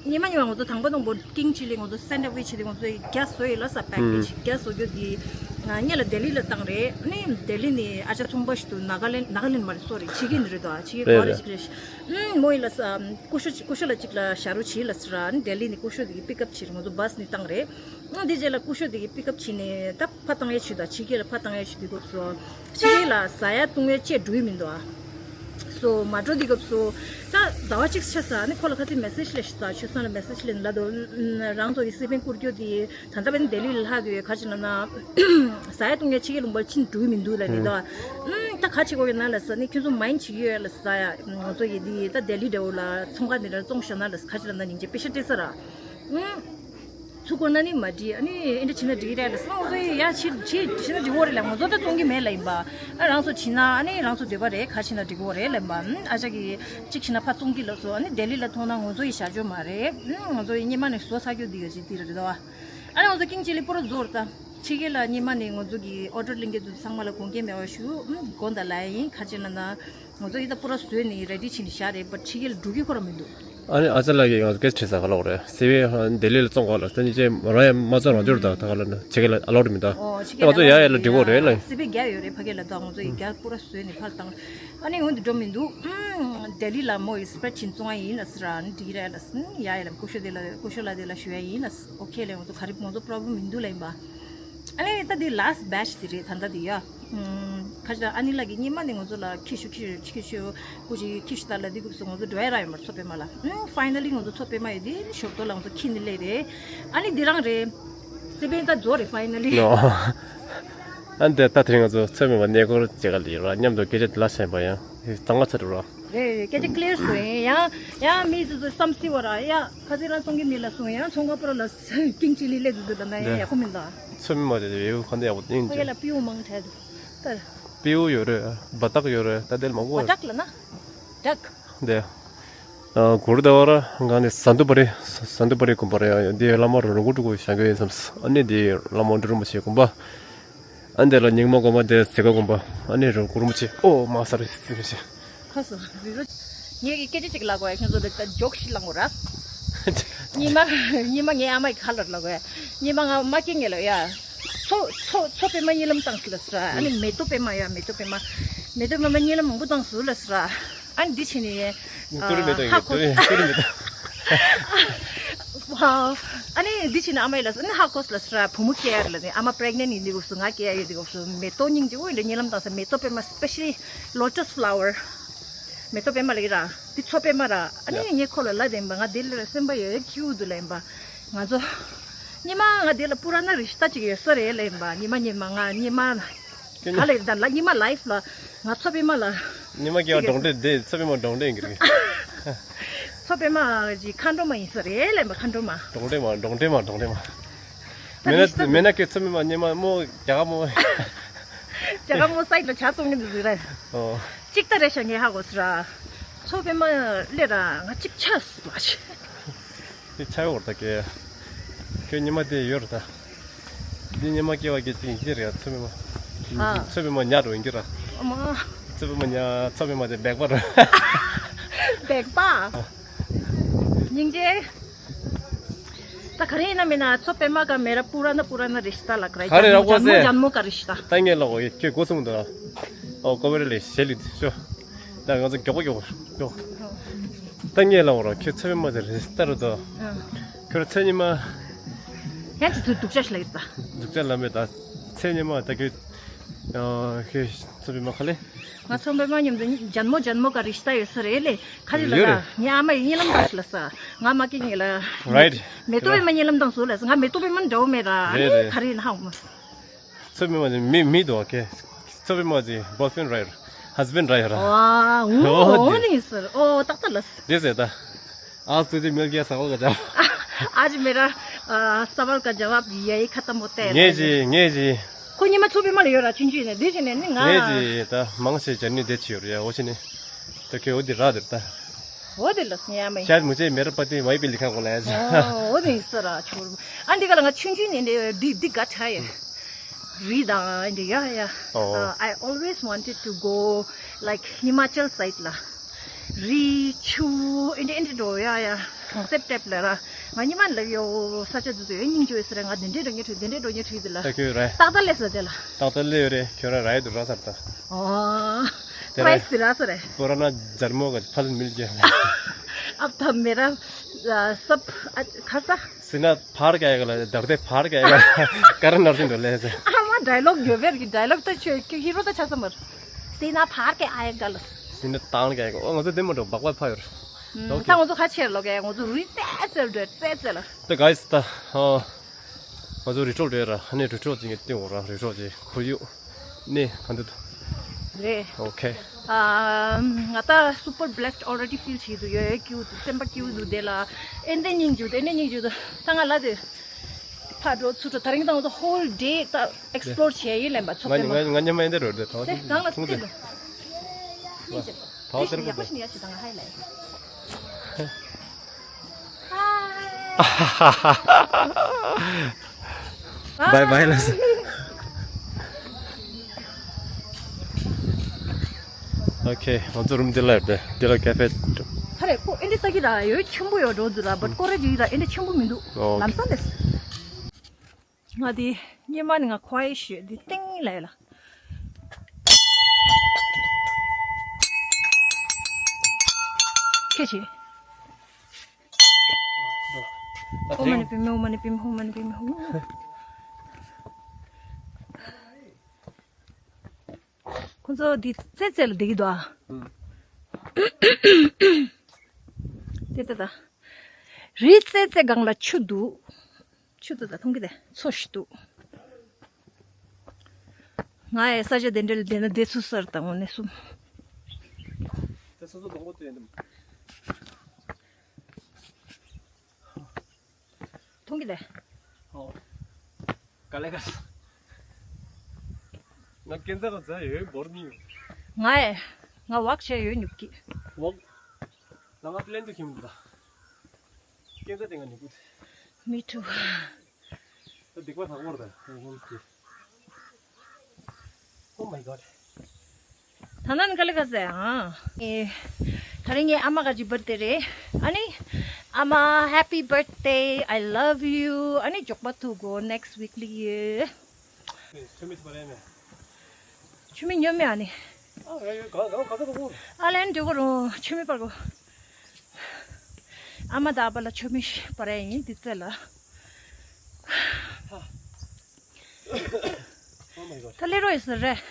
ཉི་མ་ཉི་མ་ང་ཚོ་དང་པོ་དང་པོ་ཀིང་ཆི་ལི་ང་ཚོ་སེན་ཌ་ཝིཆ་དེ་ང་ཚོ་རྒྱ་བཟོ་ཡི་ལ་ས་པེག་ཀེ་ཇི་རྒྱ་བཟོ་རྒྱུ་དེ། ངས་ལ་ལྡི་ལི་ལ་བཏང་རེད། ནི་ལྡི་ལི་ནི་ཨ་ཅག་ཚོང་པ་ཞིག་འདུག་ནཱ་ག་ལེན་ནཱ་ག་ལེན་མ་རེད་སོ་རི་ཕྱི་རྒྱལ་ནི་རེད་དོ་ཕྱི་རྒྱལ་རེད་གོ་རེ་རེད། ཞིག་རེད། ཨུམ་མོ་ཡི་ལ་ས་ཀུ་ཤོ་ཀུ་ཤོ་ལ་གཅིག་ལ་ཞྭ་རུ་བྱིས་ལ་ཟེར་ར་ནི་ལྡི་ལི་ནི་ཀུ་ཤོ་དེ་གི་པིག་ཨབ་བྱེད་རེད། ང་ཚོ་བྷ་སི་ནི་བཏང་རེད། ཨ་དེ་རྗེས་ལ་ཀུ་ཤོ་དེ་གི་པིག་ཨབ་བྱས་ནས་ད་ཕ་བཏང་ཡས་བྱེད་དོ་ཕྱི་རྒྱལ་ལ་ཕ་བཏང་ཡས་བྱེད་དུས་སྐབས་སུ་ཕྱི་རྒྱལ་ལ་ཟ་ཡ་བཏུང་ཡས་བཅས་འགྲོ་ཡི་མི་འདུག་ཨ། སོ་མ་འགྲོ་དུས་སྐབས་སུ་ད་ཟླ་བ་གཅིག་ཆ་ས་ཨ་ནི་ཁོ་ལ་ཁ་ཚིག་མེ་སེ་ཇི་སླེབས་ཤག་ཆོས་སང་ལ་མེ་སེ་ཇི་སླེབས་ལ་དོ་རང་ཚོ་གི་སི་པན་བསྐུར་རྒྱུ་དེ་ད་ལྟ་བས་ནི་ལྡི་ལི་ལ་ལྷག་དུས་ཁ་ཅིག་ལ་ན་ཟ་ཡ་བཏུང་ཡས་ཕྱི་རྒྱལ་ལུང་པར་ཕྱིན་འགྲོ་ཡི་མི་འདུག་ལ་ནི་ད་ད་ག་བྱེད་དགོས་ཡོད་ན་ལ་ས་ནི་ཁྱོད་ཚོ་མ་ཡིན་བྱེད་ཀྱི་ཡོད་ལ་ཟ་ཡ་ང་ཚོ་གི་དེ་ད་ལྡི་ལི་འདྲ་བོ་ལ་ཚོང་ཁང་དེ་འདྲ་བཙོང་བཞག་ན་ལ་ཁ་ཅིག་ལ་ན་སྙིང་རྗེ་པེ་ཤ་སྤྲད་ས་ར། ཚུར་བསྐུར་ན་ནི་མ་འགྲིག་ཨ་ནི་ཨེ་འདྲ་བྱེད་ན་འགྲིག་རེད་ལ་སོང་ཚོ་ཡ་བྱེད་བྱེད་བྱེད་ན་འགྲིག་གོ་རེད་ལ་ང་ཚོ་ད་བཙོང་གི་མེད་ལ་ཡིན་པ། ཨ་རང་ཚོ་བྱེད་ན་ཨ་ནི་རང་ཚོ་འདོད་པ་རེད་ག་བྱེད་ན་འགྲིག་གོ་རེད་ལ་ཡིན་པ། ཨ་ཅག་གིས་གཅིག་བྱེད་ན་ཕར་བཙོང་གི་ལ་སོ་ཨ་ནི་ལྡི་ལི་ལ་མཐོང་ན་ང་ཚོ་ཡི་བྱ་སྤྱོད་མ་རེད། ང་ཚོ་ཡི་སྙེ་མ་ནས་བཟོ་ཚར་རྒྱུ་འདི་ག་ཅིག་འདི་རེད་དོ། ཨ་ནི་ང་ཚོ་ཀིང་ཅི་ལི་པུ་ར་ཟོར་ད་ཕྱི་རྒྱལ་ལ་སྙེ་མ་ནས་ང་ཚོ་གི་ཨོ་ཌར་ལེན་གྱི་འདུག་ཚང་མ་ལ་དགོངས་འགལ་མེད་པ་ཞུ། དགོངས་དག་ལ་ཡིན་ག་བྱེད་ན་ན། ང་ཚོ་ཡི་ད་པུ་ར་བཟོས་ནས་རེ་ཌི་བྱས་ནས་བཞག་རེད་བ་ཕྱི་རྒྱལ་འགྲོ་གི་ཁོ་ར་མི་འདུག་ཨ་ནི་ཨ་ཅག་ལགས་ཀྱིས་ང་ཚོ་སྐད་ཆ་དྲིས་ས་ག་ལ་འོ་རེད། སི་བི་ལྡི་ལི་ལ་བཙོང་ག་ལ་ད་ནི་ཅེ་ར་ཡ་མ་བཙོང་རང་འཇོར་ད་ད་ག་ལ་ན་ཕྱི་རྒྱལ་ལ་ཨ་ལོ་རེ་མི་ད། ཨོ་ཕྱི་ཨ་རྒྱལ་ང་ཚོ་ལ་ཡ་ཡ་ལ་འགྲིག་གོ་རེད་ལ། སི་བི་རྒྱ་ཡོད་རེད་ཕ་རྒྱལ་ལ་ད་ང་ཚོ་ཡི་རྒྱ་པུ་ར་བཟོས་ནས་ཕར་བཏང་། ཨ་ནི་འོན་ཏེ་འགྲོ་མི་འདུག་ཨུམ་ལྡི་ལི་ལ་མོ་ཡི་སི་པེ་ར་ཕྱིན་བཙོང་ཡ་ཡིན་ལ་ཟེར་ར་ནི་འགྲིག་རེད་ལ་ཟེར་ཡ་ཡ་ལ་ཀུ་ཤོ་དེ་ལ་ཀུ་ཤོ་ལ་དེ་ལ་ཞུ་ཡ་ཡིན་ལ་ཟེར་ཨོ་ཁེ་ལ་ང་ཚོ་ག་རེ་ང་ཚོ་པོ་རོ་བྷི་ལེམ་མི་འདུག་ལ་ཡིན་པ། ཨ་ནི་ད་འདི་ལཱ་སི་ཊི་བེ་ཆི་དེ་རེད་ད་ལྟ་འདི་ཡ། ཁ་ཅིག་ཨ་ནི་ལགས་ཀྱིས་སྙེ་མ་ནས་ང་ཚོ་ལ་ཁྱི་ཤུ་ཁྱི་ཤུ་ཁྱི་ཤུ་ཀུ་ཅི་ཁྱི་ཤུ་ད་ལ་འདི་སྐབས་སུ་ང་ཚོ་འགྲོ་ཡ་རག་ཡོད་མ་རེད་མཚོ་པད་མ་ལ། ཨུམ་ཕའི་ན་ལི་ང་ཚོ་མཚོ་པད་མ་ཡོད་དེ་ཞོགས་ཏོ་ལ་ང་ཚོ་ཁྱི་ནི་སླེབས་རེད། ཨ་ནི་འདི་རང་རེད། སི་པན་ད་རྫོགས་རེད་ཕའི་ན་ལི། ཨ་འདི་ད་དེ་རིང་ང་ཚོ་མཚོ་པད་མ་གནས་སྐོར་བྱེད་ག་ལ་ཡོད་ར་མཉམ་དུ་སྐད་ཆ་འདི་ལ་བཤད་པ་ཡང་གཙང་མ་ཚར་འགྲོ་ར། རེད་རེད་སྐད་ཆ་ཀི་ལི་ཡར་བཟོ་ཡིན་ཡང་ཡང་མི་སུ་སུ་བསམ་སྲིད་བ་ར་ཡ་ཁ་སི་རང་ཚོང་གི་མི་ལ་སོང་ཡང་ཚོང་ཁང་པོ་ར་ལ་ཀིང་ཅི་ལི་སླེབས་འདུག་ད་ན་ཡ་ཡག་པོ་མིན་ད། མཚོ་པད་མ་དེ་དེ་ཡོད་ག་འདི་ཡག་པོ་ཡིན་ཕ་གི་ཅི། ལ་པིའུ་མང་དྲགས་འདུག་ད། པིའུ་ཡོད་རེད། བ་དག་ཡོད་རེད། ད་དེ་ལ་མང་པོ་བ་ཡོད། དག་ལ་ན། དག་དེ། གུ་རུ་ཟླ་བ་ར་གང་ནས་ཟ་འདུག་པ་རེད། ཟ་འདུག་པ་རེད་དགོན་པ་རེད། འདི་བླ་མ་རུ་རུ་གུ་ཀྲུ་གུ་བཞེངས་གི་ཡིན་བསམས། ཨ་ནི་འདི་བླ་མ་དོན་གྲུབ་རིན་པོ་ཆེའི་དགོན་པ། ཨ་འདི་ལ་རྙིང་མ་དགོན་པ་འདི་ཟེ་ཀ་དགོན་པ། ཨ་ནི་རུ་གུ་རིན་པོ་ཆེ་ཨོ་མ་ས་རེད་ཟེར་རེད། ཁ་སོ་རི་རོ། ངས་ཀྱི་སྐད་ཆ་ཅིག་ལབ་དགོས་ཡ་ཁྱོད་ཚོ་ལ་ད་ཇོག་ཞིག་ལབ་དགོས་ར། ཉི་མ་ཉི་མ་ངའི་ཨ་མ་ཡི་ཁ་ལར་ལ་གོ་ཉི་མ་ང་མ་སྐྱེ་ངེ་ལ་ཡ། མཚོ་མཚོ་མཚོ་པད་མ་གཉིད་ལམ་བཏང་སི་ལ་སི་ར། ཨ་ནི་མེ་ཏོག་པད་མ་ཡ་མེ་ཏོག་པད་མ། མེ་ཏོག་པད་མ་གཉིད་ལམ་མང་པོ་བཏང་སི་ལ་སི་ར། ཨ་ནི་འདི་ཕྱིན་ནི། ཏུ་རི་མེ་ཏོག་ཧ་གོ་ཏུ་རི་མེ་ཏོག་ཨ་ནི་འདི་ཕྱིན་ནི་ཨ་མ་ཡི་ལ་སི་ཨ་ནི་ཧ་གོ་སི་ལ་སི་ར་བུ་མོ་སྐྱེ་ཡ་རེད་ལ་ནི་ཨ་མ་པྲེག་ནེན་ཡིན་དུས་སྐབས་སུ་ང་སྐྱེ་ཡ་ཡོད་དུས་སྐབས་སུ་མེ་ཏོག་སྙིང་རྗེ་བོ་ཡིན་འདྲ་གཉིད་ལམ་བཏང་ས་མེ་ཏོག་པད་མ་སི་པེ་ཤ་ལི་ལོ་ཊས་ཕ་ལ་ཝར། མེ་ཏོག་པད་མ་ལ་ཡི་ར། འདི་མཚོ་པད་མ་ར། ཨ་ནི་ཡ། ངས་ཁོ་ལ་ལབ་དེ་ཡིན་པ་ང་དེ་ལ་སེམས་པ་ཡོད་ཁྱིའུ་འདུག་ལབ་ཡིན་པ། ང་ཚོ། སྙེ་མ་ང་དེ་ལ་པུ་ར་ན་རི་ཤི་ཏ་ཅིག་ཡོད་ས་རེད་ལབ་ཡིན་པ་སྙེ་མ་སྙེ་མ་ང་སྙེ་མ། ཁྱོད་ག་ལ་ཡོད་ད་ལ་སྙེ་མ་ལའིཕ་ལ། ང་མཚོ་པད་མ་ལ། སྙེ་མ་སྐྱེ་བ་གྲོང་སྡེ་དེ་མཚོ་པད་མ་གྲོང་སྡེ་ཡིན་གི་རེད། མཚོ་པད་མ་ཅིག་མཁའ་འགྲོ་མ་ཡིན་ས་རེད་ལབ་ཡིན་པ་མཁའ་འགྲོ་མ། གྲོང་སྡེ་མ་གྲོང་སྡེ་མ་གྲོང་སྡེ་མ། ད་མེད་རི་ན་ཤི་ཏ་མེད་ན་ཁྱོད་མཚོ་པད་མ་སྙེ་མ་མོ་རྒྱ་གར་མོ། རྒྱ་གར་མོ་སའིད་ལ་ཇ་བཙོང་གི་འདུག་རེད། ཨོ། གཅིག་ད་རེ་ཤ་ངས་ཧ་གོ་སི་ར། མཚོ་པད་མ་ལས་ར་ང་གཅིག་ཆ་སི་མ་ཆེ། དེ་ཆ་ཡོད་རེད་ད་ཀེ། ཁྱོད་ཉི་མ་དེ་ཡོད་རེད་ད། འདི་ཉི་མ་སྐྱེ་བ་སྐྱེ་གཅིག་ཡིན་གྱི་རེད་མཚོ་པད་མ། ཨ། མཚོ་པད་མ་ཉག་འགྲོ་ཡིན་གྱི་ར། ཨ་མ། མཚོ་པད་མ་ཉག་མཚོ་པད་མ་དེ་སྦེག་པ་ར། སྦེག་པ། སྙིང་རྗེ། ད་ करें ना, मैंने आज सौ पे माँ का मेरा पुराना पुराना रिश्ता लग रहा है। अरे, जन्मों, रखो जन्मों, से। जन्मों का रिश्ता। तांगे लगो, ये क्यों गोसुम दो? ओ, कोबरे ले, शेली, शो। ता गांव से क्यों, क्यों, क्यों? तांगे लगो, क्यों छवे मजे रिश्ता रो तो। क्यों छे निमा? यार, तू दुख चश लग रहा। दुख चश लंबे ता। छे निमा, ता क्यों, अ, क्यों छवे मा खाले? ང་ཚོ་པད་མ་མཉམ་དུ་ཇན་མོ་ཇན་མོ་ག་རི་ཤི་ཏ་ཡོད་ས་རེད་ལེ། ཁ་ཅིག་ལ་ཡོད་ད་རེད། ངའི་ཨ་མ་ཡིན་ལམ་དང་ཞིག་ལ་ས། ང་མ་ཀི་ངེད་ལ། Right. མེ་ཏོག་པད་མ་ཡིན་ལམ་དང་ཟོ་ལ་ས། ང་མེ་ཏོག་པད་མ་འདྲ་བོ་མེད་ར། རེད་རེད། ཁ་རི་ན་ཧ་མ། ཚོ་པད་མ་ཅི་མི་མི་དོ་ཁེ། ཚོ་པད་མ་ཅི་boyfriend ར་ཡོད་ར། husband ར་ཡོད་ར། ཨོ་ཨོ་ནི་ས། ཨོ་ཏག་ཏག་ལ་ས། རེད་ཟེར་ད། आज तुझे मिल गया सवाल का जवाब। आज मेरा, अ, सवाल का जवाब यही खत्म होता है। ངེད་ཅི་ངེད་ཅི། ཁོ་ཉི་མ་ཚོ་པད་མ་ལ་ཡོད་ར་ཆུང་ཆུང་ནས་འདི་བྱས་ནས་ནི་ང་། ངེད་ཅི་ད་མང་ཆེ་ཇར་ནི་འདི་བྱས་ཡོད་ར་ཡ། འོ་ཆེ་ནི་ད་ཁེ་འོ་འདི་ར་དེར་ད། འོ་དེ་ལ་སྙམ་མེད། शायद मुझे मेरा पति वहीं पे लिखा होगा ऐसा। འོ་དེ་ས་ར་ཆོར། ཨ་འདི་ག་ལ་ང་ཆུང་ཆུང་ནས་འདི་འདི་འདི་ག་ཁྲ་ཡ། རི་དང་འདི་ཡ་ཡ། ཨོ། Uh, I always wanted to go, like, Himachal side ལ། རི་ཆུ་ཨིན་དྲི་ཨིན་དྲི་འགྲོ་ཡ་ཡ། གྲོང་གསེབ་ཊེབ་ལ་ར། ང་ཉི་མ་ལ་ཡོ་ས་ཆ་དུ་ཡོད་སྙིང་རྗེ་ཟེར་ང་དེ་འདྲས་འགྲོ་ཉེ་ཁྲིད་དེ་འདྲས་འགྲོ་ཉེ་ཁྲིད་དེ་ལ། ད་ཁྱོད་རེད། ཏག་ཏག་ལས་ཟེར་དེ་ལ། ཏག་ཏག་ལས་ཡོད་རེད། ཁྱོད་ར་ར་ཡོད་དུ་ར་ས་ར་ད། ཨོ། तेरा- प्राइस तेरा सर है। पुराना जन्मों का फल मिल गया। अब तो मेरा, अ, सब, अ, खसा। सीना फाड़ के आएगा, दर्द फाड़ के आएगा। करण अर्जुन बोले थे। आमा डायलॉग यो बेर की डायलॉग तो छो कि हीरो तो छा समर। सीना फाड़ के आएगा लस। सीना तान के आएगा। ओ, मुझे दिन में तो बकवास फायर। हम्म, ओके। ता मुझे खा छेर लोग है, मुझे रुई से से से से। तो गाइस, ता, हाँ। ང་ཚོ་རི་ཁྲོད་རེད་ར། ཨ་ནི་རི་ཁྲོད་ཅིག་གི་སྟེང་འོ་ར། རི་ཁྲོད་ཅིག་ཁོར་ཡུག་ནི་ག་འདུག་རེད། Okay. ཨ། ང་ད་super blessed already feel བྱེད་འདུག་ཡོད་ཡོད་སྐྱིད་འདུག་སེམས་པ་སྐྱིད་འདུག་དེ་ལ་ཨེ་འདྲ་སྙིང་རྗེ་འདུག་ཨེ་འདྲ་སྙིང་རྗེ་འདུག་ད་ང་ལ་དེ་ཕར་འགྲོ་ཚུར་འགྲོ་ད་རིང་ད་ང་ཚོ་whole day ད་explore བྱས་ཡིན་ལེན་པ་ཚོགས་ང་ནི་ང་ང་ཉམས་མ་ཡིན་དེ་རོ་དེ་ཐོག་དེ་གང་ལ་ཐུག་དེ་ལ་སྙིང་རྗེ་ཐོག་དེ་རུ་ཡག་པོ་ཞིག་ཡ་ཞིག་ད་ང་ཧའི་ལ། Bye bye ལ། Okay, ང་ཚོ་རུམ་འདི་ལ་ཡོད་དེ། འདི་ལ་ཀ་ཧྥེ། ཁ་རེ་ཁོ་ཨེ་འདྲ་ལྟ་གི་ར་ཡོད་ཆེན་པོ་ཡོད་འགྲོ་འདུག་ར། བཊ་ཀོ་རེ་ཇི་ར་ཨེ་འདྲ་ཆེན་པོ་མི་འདུག་ཨོ། ལམ་སང་ལས། ང་དེ་སྙེ་མ་ནི་ང་ཁོ་ཨེ་ཤོད་དེ་ཏིང་ལས་ལ། ཁྱེད་ཀྱིས། ཨོ་མ་ནི་པི་མི་ཨོ་མ་ནི་པི་མི་ཨོ་མ་ནི་པི་མི་ཨོ། ཁོ་ཚོ་འདི་རྩེ་རྩེ་ལ་བསྡད་ཀྱི་འདུག་ཨ། ཨུམ། དེ་ལྟ་ད། རི་རྩེ་རྩེ་སྒང་ལ་ཆུ་འདུག་ཆུ་ཚོད་ད་མཐོང་གི་དེ་མཚོ་ཞིག་འདུག་ང་ཡི་ས་ཆ་དེ་འདྲ་ལ་བསྡད་ན་བསྡད་ཚུལ་གསར་དང་འོ་ནས་གསུམ། དེ་སོ་སོ་སྡོང་པོ་དེ་ཡིན་དུ། མཐོང་གི་དེ། ཨོ། ག་ལེ་ག་ས། ང་ཀན་ས་ག་ས་ཡོད་འབོར་མི་ཡོད། ང་ཡི་ང་ཝག་བྱས་ཡོད་ཉུག་གི། ཝག་ད་ང་པི་ལེན་དུ་ཁྱིམ་དུ་ད། ཀན་ས་དེ་ང་ཉུག་གི། Me too. ད་སྡིག་པ་ལྷག་པར་དང་ཧོང་ཧོང་གི། Oh my god. ད་ནན་ག་ལེ་ག་ཟེ་ཨ། ཨེ། ད་རིང་ངའི་ཨ་མ་ག་ཅི་བར་ཐི་ཌེ་རེད། ཨ་ནི། ཨ་མ་happy birthday, I love you. ཨ་ནི་འཇོག་པ་ཐུག་གོ་next week ལི་ཡོད། ཆུ་མིག་པར་ཡ་མེད། ཆུ་མིག་ཉོ་མེད་ཨ་ནི། ཨ་ར་ཡོད་ག་ག་ག་ས་ག་གོ། ཨ་ལན་འདྲི་གོ་རུང་ཆུ་མིག་པར་གོ། ཨ་མ་ད་ཨ་ཕ་ལ་ཆུ་མིག་པར་ཡ་ཡིན་འདི་རྩེ་ལ། Oh my god. ད་ལེ་རོ་ཡི་ཟེར་རེད།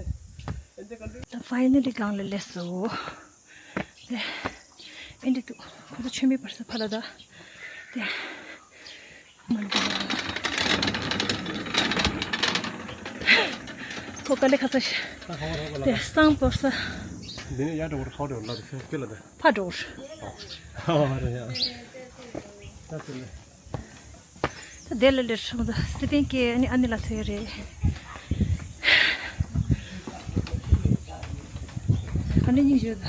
ད་ཕའི་ནལ་ལི་སྒང་ལ་སླེབས་སོ། དེ། ཨེ་འདྲ་འདུག་ཁོ་ཚོ་ཆུ་མིག་པར་ས་ཕ་ལ་ད། དེ། མ་འདུག་ཁོ་ག་ལེ་ཁ་ས་ཤ། དེ་སང་པོར་ས། འདི་ནས་ཡར་འགྲོ་བར་ཧོ་འགྲོ་ལ་དེ་ཁྱོད་སྐྱེ་ལ་དེ། ཕ་འགྲོ་བར། ཧོ་རེད་ཡ། ད་དེ་ལས། ད་དེ་ལ་ལེར་སོང་ད་སི་པན་སྐྱེ་ཨ་ནི་ཨ་ནི་ལ་ཐོས་རེད། ཨ་ནི་སྙིང་རྗེ་ད།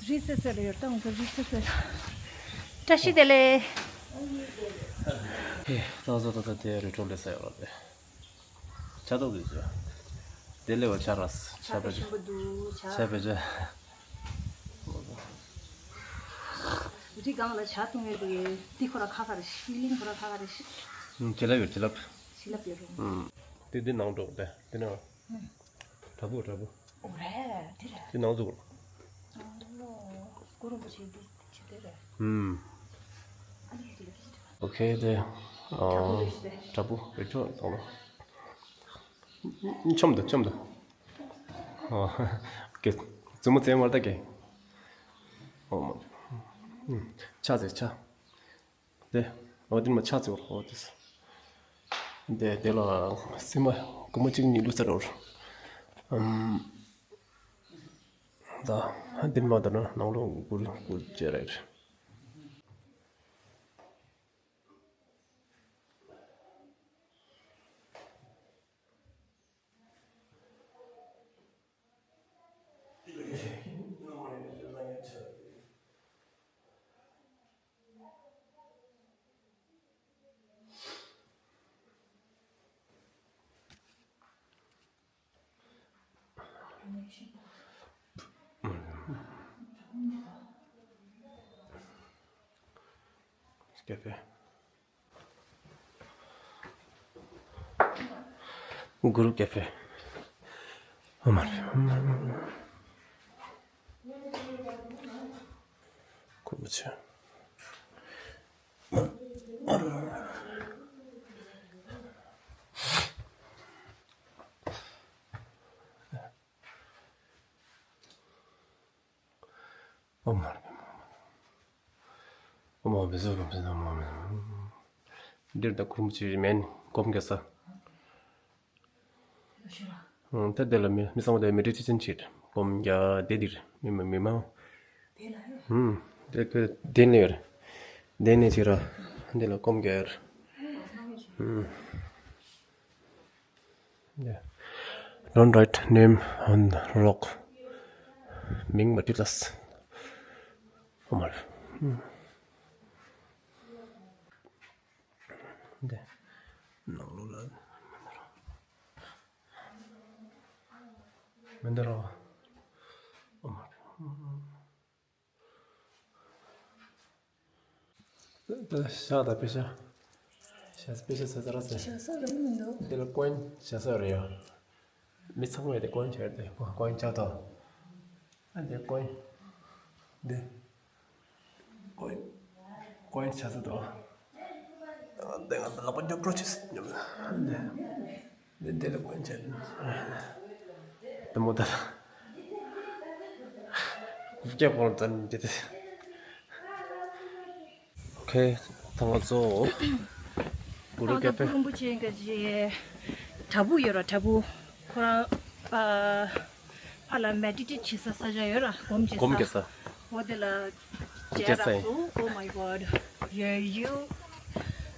རི་སེ་སེ་ལ་ཡོད་ད་ང་ཚོ་རི་སེ་སེ་ལ། བཀྲ་ཤིས་བདེ་ལེགས། ཧེ། ད་ཚོ་ད་ད་དེ་རི་ཁྲོད་ལས་ས་ཡོད་རེད། ཆ་ཏོག་གིས་བཟོས། དེ་ལས་བ་ཆ་ར་ཆ་པེ་ཆ་ཆ་པེ་ཆ། རི་སྒང་ལ་ཇ་བཏུང་ཡོད་དེ། འདི་ཁོ་ར་ཁ་ཁ་རེད། ཤི་ལིང་ཁོ་ར་ཁ་ཁ་རེད། ཤི་ལབ་ཡོད། ཤི་ལབ། ཤི་ལབ་ཡོད་རུང་། དེ་འདི་ནང་འགྲོ་དེ་འདི་ནང་། དྲ་འབུ་དྲ་འབུ། འོ་རེད་དེ་རེད། དེ་ནང་འཛུགས། སྐུ་རིན་པོ་ཆེ་འདི་ཆེ་དེ་རེད། ཨུམ། ཨ་ནི་དེ་ལ་ཁྱི་ཆེ། ཨོ་ཁེ་དེ། དྲ་འབུ་རེད་དེ། དྲ་འབུ་རེད་ཆོག་དང་ལོ། ཆོམ་དུ་ཆོམ་དུ། ཨོ། ཀེ། བཙུན་མོ་བཙན་མར་ད་ཀེ། ཨོ་མ། ཨུམ། ཆ་ཟེར་ཆ། དེ། ཨོ་དེ་མ་ཆ་ཚེ་བར་ཨོ་དེ། དེ་དེ་ལ་སེམས་མ་གོ་མ་གཅིག་གཉིས་ལུས་ཚར་བར། ཨམ། ད་ཧ་དེ་མ་ད་ན་ནང་ལོགས་བསྐུར་བསྐུར་བྱས་རེད། ཀེ་ཕེ། གུ་རུ་ཀེ་ཕེ། ཨ་མ་རེ། ཁོ་མི་ཆེ། ཨོ་མ་རེ། ཨོ་མ་བེ་ཟོ་རོ་བེ་ཟོ་མ་མེ། འདིར་ད་ཁུར་མོ་ཅི་མེན་གོམ་གེ་ས། ཨང་ད་དེ་ལ་མི་མི་ཚང་མ་དེ་མི་འདྲི་ཅི་ཅན་ཆེད་གོམ་གྱ་དེ་འདིར་མི་མ་མི་མང་། ཨང་དེ་ཁོས་དེ་ནས་ཡོད་རེད། དེ་ནས་ཅི་ར་འདི་ལ་གོམ་གྱ་ཡོད་རེད། ཨང་། Yeah. Don't write name on rock. མིང་མ་བྲིས་ལ། ཨོ་མ་རེད། འདི། ནང་ལོགས་ལ། མི་འདུག་རོ། ཨོ་མ་རེད། ད་ཤ་ད་པེ་ཤ། ཤ་པེ་ཤ་ས་ཙ་ར་ཟེར། ཤ་ས་ར་མི་འདུག་འདི་ལ་ཀོན་ཤ་ས་རེད་ཡ། མི་ཚང་མས་དེ་ཀོན་ཤ་དེ་ཀོན་ཤ་ཏོ། ཨ་འདི་ཀོན། འདི། ཀོན། ཀོན་ཤ་ས་ཏོ། འདི་ང་ལག་པ་རྒྱབ་འགྲོ་ཆེ་སྙམ། འདི། འདི་འདི་ལ་ཀོན་ཤ། དེ་མོ་ད། སྐྱེ་བོར་ཙམ་གྱི་དེ། ཨོ་ཁེ། ད་ང་ཚོ་གུ་རུ་ད་ང་ཚོ་ཀེ་ཕེ། གུ་རུ་རིན་པོ་ཆེ་ག་ཅི་དྲ་འབུ་ཡོད་ར། དྲ་འབུ་ཁོ་རང་ཨ་ཕ་ལ་མེ་ཌི་ཊེཊ་བྱེད་ས་ས་ཆ་ཡོད་ར། སྒོམ་བྱེད་ས། སྒོམ་བྱེད་ས། འོ་དེ་ལ་བྱས་ར་སོ། Oh my God. Yeah, you.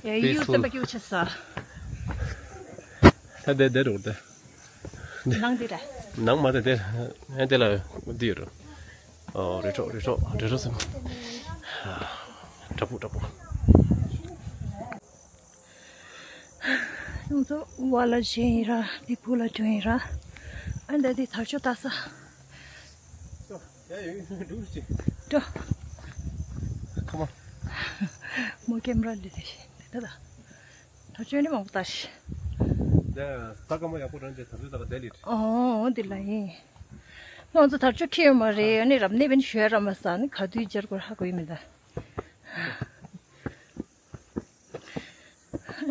Yeah, you. Peaceful. སེམས་པ་སྐྱིད་པོ་བྱེད་ས། ད་དེ་དེ་རུ་དེ། ནང་དེ་ར། ནང་མ་དེ་དེ། ཨེ་དེ་ལ་འདི་ཡོད་ར། ཨོ་རི་ཁྲོད་རི་ཁྲོད་རི་ཁྲོད་སེམས། དྲ་འབུ་དྲ་འབུ། ང་ཚོ་བ་ལ་བྱེད་ཡིན་ར། འདི་བུ་ལ་སྐྱོན་ཡིན་ར། ཨ་འདི་འདི་དར་ལྕོག་ལྟ་ས། འགྲོ། ཁ་མ། མོ་ཀེམ་ར་ལི་དེ་ཤེ་འདི་ད་ད། དར་ལྕོག་ནི་མང་པོ་ལྟ་ཤེ། འདི་ས་ཀ་མ་ཡག་པོ་རང་ཅེ་དར་ལྕོག་ལྟ་ག་དེ་ལི། ཨོ་འདི་ལ་ཡིན། ང་ཚོ་དར་ལྕོག་ཁྱེར་ཡོད་མ་རེད། ཨ་ནི་རབ་གནས་བན་ཞོལ་ར་མ་ས་ནི་ག་དུས་སྦྱར་དགོས་ཧ་གོ་ཡི་མི་འདུག་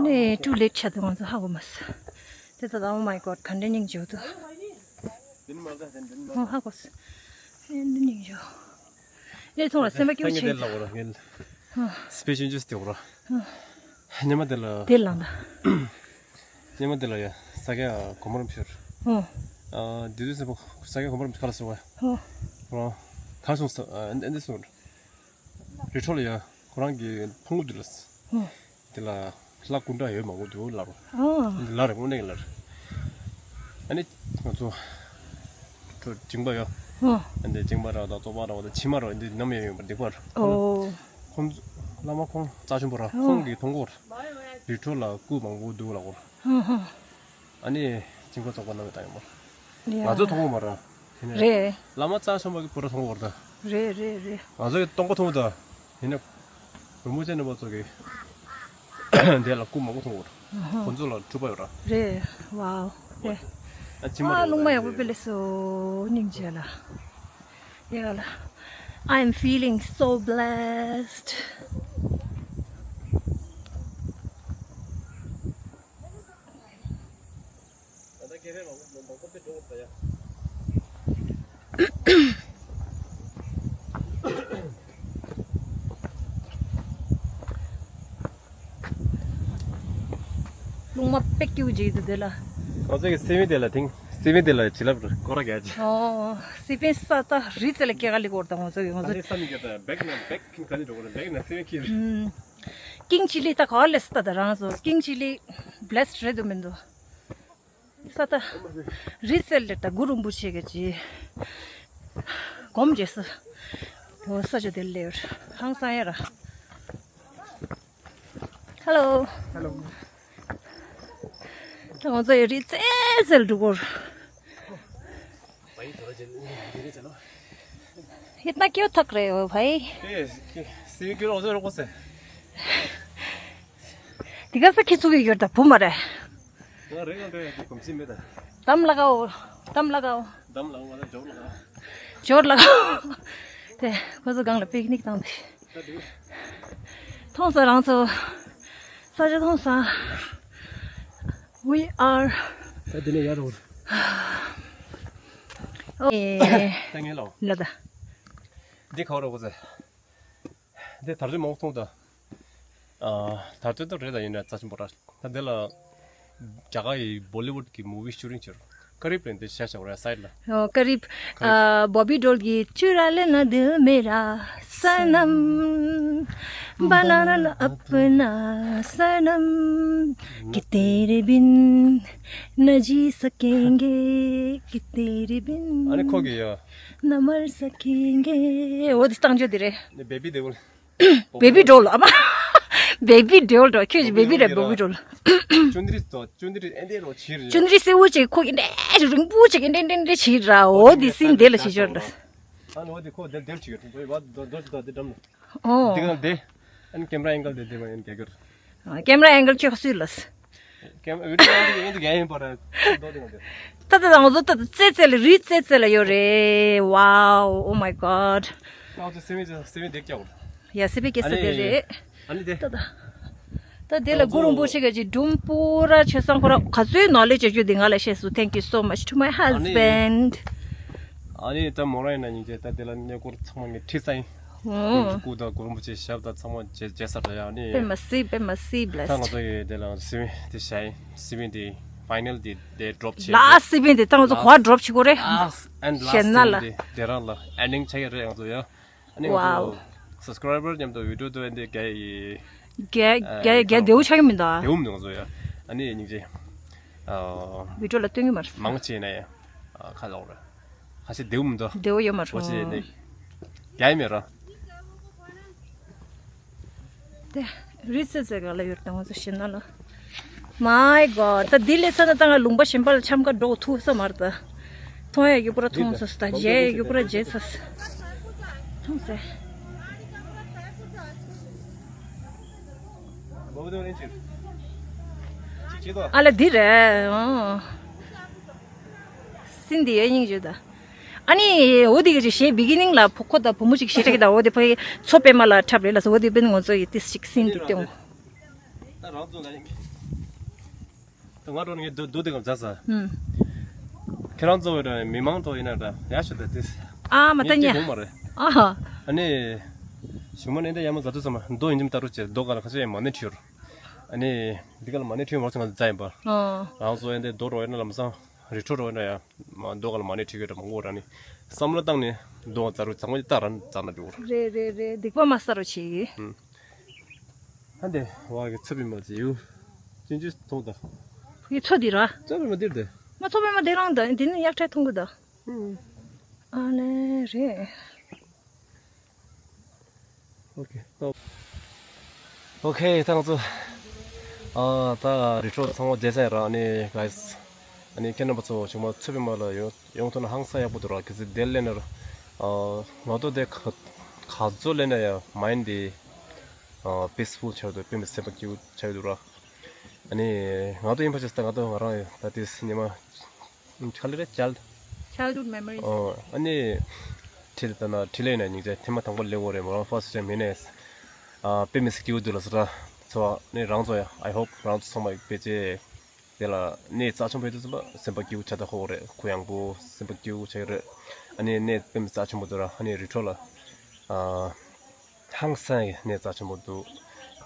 ནས་ཀྲུ་ལེ་ཆ་དུ་ང་ཚོ་ཧ་གོ་མ་སོང་། དེ་ད་ད། Oh my God. ག་འདྲ་སྙིང་རྗེ་འདུག་ཨོ་ཧ་གོ་སོང་། ཨེ་འདི་སྙིང་རྗེ། ནས་ཐོང་ལ་སེམས་པ་སྐྱིད་པོ་བྱེད། ལ་འོ་ར་ངན། སི་པེ་ཤལ་ཇུས་དེ་འོ་ར། ཉི་མ་དེ་ལ། དེ་ལ་ན། ཉི་མ་དེ་ལ་ཡ་ས་ག་གོ་མ་རམ་ཤོར། ཨོ། ཨ་དེ་དུས་སེམས་པ་ས་ག་གོ་མ་རམ་ཤོར་ག་ལ་སོང་བ། ཨོ། རང་ག་སོང་ས་ཨ་འདི་སོང་། རི་ཁྲོད་ལ་ཡ་ཁོ་རང་གི་ཕུང་པོ་འདི་ལ། ཧུམ། འདི་ལ་ལྷ་སྐུ་འདྲ་ཡོད་མང་པོ་འདུག་ལབ་རོ། ཨོ། འདི་ལ་རེ་དངོས་གནས་ལ་རེ། ཨ་ནི་ང་ཚོ་ཁྲོད་མཇིང་པ་ཡོད། ཧུམ། ཨ་འདི་མཇིང་པ་ར་དང་བཙོག་པ་ར་བ་དང་ཕྱི་མ་ར་འདི་ནམ་ཡང་ཡོད་པར་འདེགས་པར། ཨོ། ཁོང་བླ་མ་ཁོང་རྩ་ཆེན་པོ་ར་ཁོང་གི་མཐོང་སྐོར། རི་ཁྲོད་ལ་སྐུ་མང་པོ་འདུག་ལབ་གོ། ཧུམ་ཧུམ། ཨ་ནི་མཇིང་པ་བཙོག་པ་ནམ་ཡང་བཏང་ཡོད་མ་རེད། ང་ཚོ་མཐོང་བ་མ་ར། དེ་ནས་རེད། བླ་མ་གཙང་ཆེན་པོ་གི་པུ་ར་མཐོང་བ་ར། རེད་རེད་རེད། ང་ཚོ་གི་སྟོང་པ་མཐོང་ད། དེ་ནས་རིན་པོ་ཆེ་རྣམ་པ་ཚོ་གི་དེ་ལ་སྐུ་མང་པོ་མཐོང་བ་ར། ཁོ་ཚོ་ལ་སྤྲུལ་པ་ཡོད་ར། རེད། ཝའོ། རེད། ཨ་ཕྱི་མ་ཨ་རེད་རླུང་མ་ཡག་པོ་དཔེ་ལེགས་སོ། སྙིང་རྗེ་ལ། ཡ་ལ། I'm feeling so blessed. རླུང་མ་དཔེ་སྐྱིད་པོ་ཅིག་འདུག་དེ་ལ། ང་ཚོ་གི་སེ་བན་དེ་ལ་དེང་སེ་བན་དེ་ལ་བྱིན་རླབས་སྐོར་ར་རྒྱག་ཅིག་ཨོ། སེ་བན་ས་ད་རི་རྩེ་ལ་སྐྱེ་ག་ལི་སྐོར་དང་ང་ཚོ་གི་ང་ཚོ། ཨ་ནི་ས་མི་ག་ད་བེག་ན་བེག་ཁིང་ས་ནི་འགྲོ་གི་རེད། བེག་ན་སེ་བན་ཁིར། ཀིང་ཅི་ལི་ད་ག་ལེ་ས་ད་ད་རང་ཚོ་ཀིང་ཅི་ལི་བླེ་སི་རེད་འདུག་མི་འདུག་ས་ད། རི་རྩེ་ལ་ད་གུ་རུ་རིན་པོ་ཆེ་གི་ཅི། སྒོམ་རྗེས་སུ། འོ་ས་ཆ་དེ་ལས་ཧང་སང་ཡ་ར། Hello. Hello. ད་ང་ཚོ་ཡི་རི་རྩེ་རྩེ་ལ་འགྲོ་གོ། इतना क्यों थक रहे हो भाई? ए, के, सिर के रोजे रोको से। दिखा सा खिचू के गिरता भूम रहा है। ང་རེ་ང་རེ་དེ་གོམས་གཤིས་མེད་ད། दम लगाओ, दम लगाओ। दम लगाओ मतलब जोर लगाओ। जोर लगाओ. དེ་ཁོ་ཚོ་སྒང་ལ་པིག་ནིག་བཏང་དེ། ད་དེ། མཐོང་ས་རང་ཚོ། ས་ཆ་མཐོང་ས། We are. ད་དེ་ནས་ཡར་འོང་། ཨོ། ད་ངས་ལོ། ལ་ད། འདི་ཁ་རོ་གོ་ཚེ། འདི་དར་ཚོན་མང་པོ་མཐོང་ད། ཨ། དར་ཚོན་ད་རེད་ད་ཡིན་ན་རྩ་ཆེན་པོ་ར། ད་འདི་ལ་རྒྱ་གར་ཡི་བོ་ལི་ཝུཌ་གི་མུ་ཝི་ཤུ་ཊིང་བྱེད་རོགས། ཀ་རིབ་ལ་འདི་བྱས་བྱས་རེད་སའིཌ་ལ། ཨོ་ཀ་རིབ། ཨ། བོ་བི་ཌོལ་གི་चुरा लेना दिल मेरा सनम बनाना अपना सनम कि तेरे बिन न जी सकेंगे कि तेरे बिन ཨ་ནི་ཁོ་གི་ཡ། न मर सकेंगे འོ་འདི་བཏང་རྒྱུ་འདི་རེད། ནི་བེ་བི་དེ་བོ། བེ་བི་ཌོལ་ཨ་མ། བེ་བི་ཌོལ་འགྲོ་ཁྱོད་ཀྱི་བེ་བི་རེད་བེ་བི་ཌོལ། ཅུན་དྲི་ཙོ་ཅུན་དྲི་ཨེ་འདྲས་རོ་ཕྱིར། ཅུན་དྲི་སེར་པོ་ཅིག་ཁོ་ཨེ་འདྲས་རིང་པོ་ཅིག་ཨེ་འདྲས་འདྲས་འདྲས་བྱེད་ར་འོ་འདི་སིན་དེ་ལ་བྱེད་ཆོག་ལ། ཨ་ནི་འོ་དེ་ཁོ་དེར་དེར་བྱེད་ཀྱི་འདུག་བ་དོ་དོ་དོ་དེ་འགྲམ་ལ། ཨོ། འདི་ག་ལ་དེ། ཨ་ནི་ཀེམ་ར་ཨེང་གལ་དེ་དེ་བ་ཡིན་རྒྱ་གར། ཀེམ་ར་ཨེང་གལ་ཁྱོད་སུས་ལ། ཀེམ་བི་ཌིའོ་ཨེང་གལ་ཡིན་དེ་ག་ཡིན་པ་ར། དོ་དེ་ང་དེ། ད་ད་ད་ང་ཚོ་ད་ད་རྩེ་རྩེ་ལ་རི་རྩེ་རྩེ་ལ་ཡོད་རེད། Wow, oh my god. ང་ཚོ་སེ་མི་སེ་མི་དེ་སྐྱག་གོ། ཡ་སེ་པི་ཀེ་སེ་དེ་རེད། ཨ་ནི་དེ། ད་ད། ད་དེ་ལ་གུ་རུ་རིན་པོ་ཆེ་ག་ཅིག་སྒྲུང་པོ་ར་ཆོས་བཟང་ཁོ་ར་ག་ཚོད་ནོ་ལེ་ཇི་ཅོ་དེ་ང་ལ་བཤད་སོང་། Thank you so much to my husband. ཨ་ནི་ད་མོ་ར་ཡིན་ན་ཉིན་རྗེས་ད་དེ་ལ་གནས་སྐོར་ཚང་མ་ངས་ཁྲིད་ས་ཡིན། ཨོ། སྐུ་དང་གུ་རུ་རིན་པོ་ཆེ་ཞབས་དང་ཚང་མ་རྗེས་རྗེས་ས་ར་ཡ་ཨ་ནི། པད་མ་སི་པད་མ་སི་བི་ལེ་སི། ད་ང་ཚོ་ཡི་དེ་ལ་སེ་མི་དེ་བྱས་ཡིན། སེ་མི་དེ་ཕའི་ནལ་དེ་དེ་ཌོབ་བྱས། ལ་སེ་མི་དེ་ད་ང་ཚོ་གོ་བ་ཌོབ་བྱེད་དགོས་རེད། ཨ་ཨེན་ཌི་ལ་སེ་མི་དེ་དེ་རང་ལ་ཨེན་ཌིང་ཆགས་ཡ་རེད་ང་ཚོ་ཡ། ཨ་ནི་ང་ཚོ་སབ་སི་ཀ་རའི་བར་མཉམ་དུ་བི་ཌིའོ་དུ་ཨེ་འདི་རྒྱ་ཡི་རྒྱ་རྒྱ་བདེ་བོ་ཆགས་ཀྱི་མི་འདུག་ཨ། བདེ་བོ་མི་འདུག་ང་ཚོ་ཡ། ཨ་ནི་སྙིང་རྗེ། ཨ། བི་ཌིའོ་ལ་སྟོན་གྱི་མ་རེད། མང་ཆེ་ན་ཡ། ཨ་ཁ་ལོག་ར། ཁ་ཤས་བདེ་བོ་མི་འདུག་བདེ་བོ་ཡོད་མ་རེད། འོ་ཅི་ནི། རྒྱ་ཡི་མེད་ར། དེ་རི་རྩེ་རྩེ་ག་ལ་ཡོད་དང་ང་ཚོ་ཤེས་ན་ལ། My god. ད་འདི་ལས་ས་ན་ད་ང་ལུང་པ་གཞན་པ་ལ་འཆམ་ག་འགྲོ་ཐུབ་ས་མ་རེད་ད། མཐོང་ཡ་ཡོད་པོ་ར་མཐོང་ས་ད་མཇལ་ཡ་ཡོད་པོ་ར་མཇལ་ས། མཐོང་ས། ཨ་ལ་འདི་རེད། ཨོ། སིན་འདི་ཡ་སྙིང་རྗེ་ད། ཨ་ནི་འོ་དེ་གི་ཞེས་བི་གི་ནིང་ལ་ཕོ་ཁོ་དང་བུ་མོ་ཅིག་ཞེ་དྲག་གི་ད་འོ་དེ་ཕ་གི་མཚོ་པད་མ་ལ་འཁྲབ་རེད་ལ་སོ་འོ་དེ་པན་ང་ཚོ་ཡི་ཏིས་ཅིག་སིན་དུ་སྟེང་། ད་རང་ཚོ་ལ་ཡིན། ད་ང་རང་ངས་སྡུག་སྡུག་དེ་གམ་ཛ་ས། ཧུམ། ཁྱེད་རང་ཚོ་བས་མི་མང་ཐོག་ཡིན་ན་ད་ཡག་ཤོས་ད་ཏིས། ཨ་མ་ད་ངས་ཉ། ཅི་ཡོང་མ་རེད། ཨ་ཧ། ཨ་ནི། ཞུ་མ་ནས་འདི་ཡ་མ་ཛ་དུ་ས་མ་རྡོ་ཡིན་ཅིམ་ལྟ་རུ་ཅེ་རྡོ་ག་ལ་ཁ་ཤས་ཡ་མ་ནི་ཁྲིར། ཨ་ནི། འདི་ག་ལ་མ་ནི་ཁྲིར་མ་རུ་ཚང་ག་ཛ་ཡིན་པ། ཨ། རང་ཚོ་ཡ་འདི་རྡོ་རོ་ཡ་ན་ལམ་སང་། རི་ཁྲོད་རོ་ཡ་ན་ཡ། མ་རྡོ་ག་ལ་མ་ནི་ཁྲིར་གི་ར་མ་ངོ་ར་ནི། བསམ་བློ་བཏང་ནས་རྡོ་ག་ཛ་རུ་ཚང་མ་ཏ་ར་ཛ་ན་འགྲོ་ར། རེད་རེད་རེད་སྡིག་པ་མ་ས་རུ་བྱེད་ཡི། ཧུམ། ཧ་འདི་བ་གི་ཚབ་པའི་མ་ཅི་ཡུ། ཅིན་ཅི་ཐོག་ད། ཡི་ཚོ་འདི་ར། ཚབ་པའི་མ་འདིར་དེ། མ་ཚོ་པའི་མ་འདི་རང་ད་འདི་ནི་གཡག་ཕྲལ་ཐུང་གི་ད། ཨ་ལེ་རེད། ཨོ་ཁེ་ད། ཨོ་ཁེ་ད་ང་ཚོ། ཨ་ད་རི་ཁྲོད་ཚང་མ་རྒྱལ་ས་ཡིན་ར་ཨ་ནི་གྷའི་སི། ཨ་ནི་ཁྱེད་རྣམ་པ་ཚོ་ཞུགས་མ་ཚུད་པའི་མ་ལ་ཡོང་ཡོང་ཐུབ་ན་ཧང་སང་ཡག་པོ་འདུག་ར། གལ་སྲིད་དེ་ལེན་ན་ར། ང་ཚོ་དེ་ག་ག་ཚོད་ལེན་ན་ཡང་མའིན་ཌི་པིས་ཕུལ་ཆགས་འདུག་དཔེ་མི་སྲིད་པ་སྐྱིད་པོ་ཆགས་འདུག་ར། ཨ་ནི་ང་ཚོ་ཡིན་པ་ཅི་ད་ང་ཚོ་ང་རང་ད་དེ་ཉི་མ་ཁ་ལེ་རེད་ཅལ། Childhood memories. ཨོ་ཨ་ནི་ཁྲིད་ད་ན་ཁྲིད་ལེན་ན་སྙིང་རྗེ་ཐེངས་མ་དང་པོ་ལེན་འོ་རེད་མོ་རང་first time ཡིན་ནས། དཔེ་མི་སྲིད་སྐྱིད་པོ་འདུག་ལ་སོ་ར། ཚོ་ནི་རང་ཚོ་ཡ་I hope རང་ཚོ་ཚང་མ་ཕལ་ཆེར་དེ་ལ་གནས་རྩ་ཆེན་པོ་ཡོད་དུས་ཙམ་པ་སེམས་པ་སྐྱིད་པོ་ཆགས་ད་ཧོ་རེད། གུ་ཡངས་པོ་སེམས་པ་སྐྱིད་པོ་ཆགས་ཀྱི་རེད། ཨ་ནི་གནས་དཔེ་མི་རྩ་ཆེན་པོ་འདུག་ར། ཨ་ནི་རི་ཁྲོད་ལ་ཨ་ཧང་སང་གི་གནས་རྩ་ཆེན་པོ་འདུག་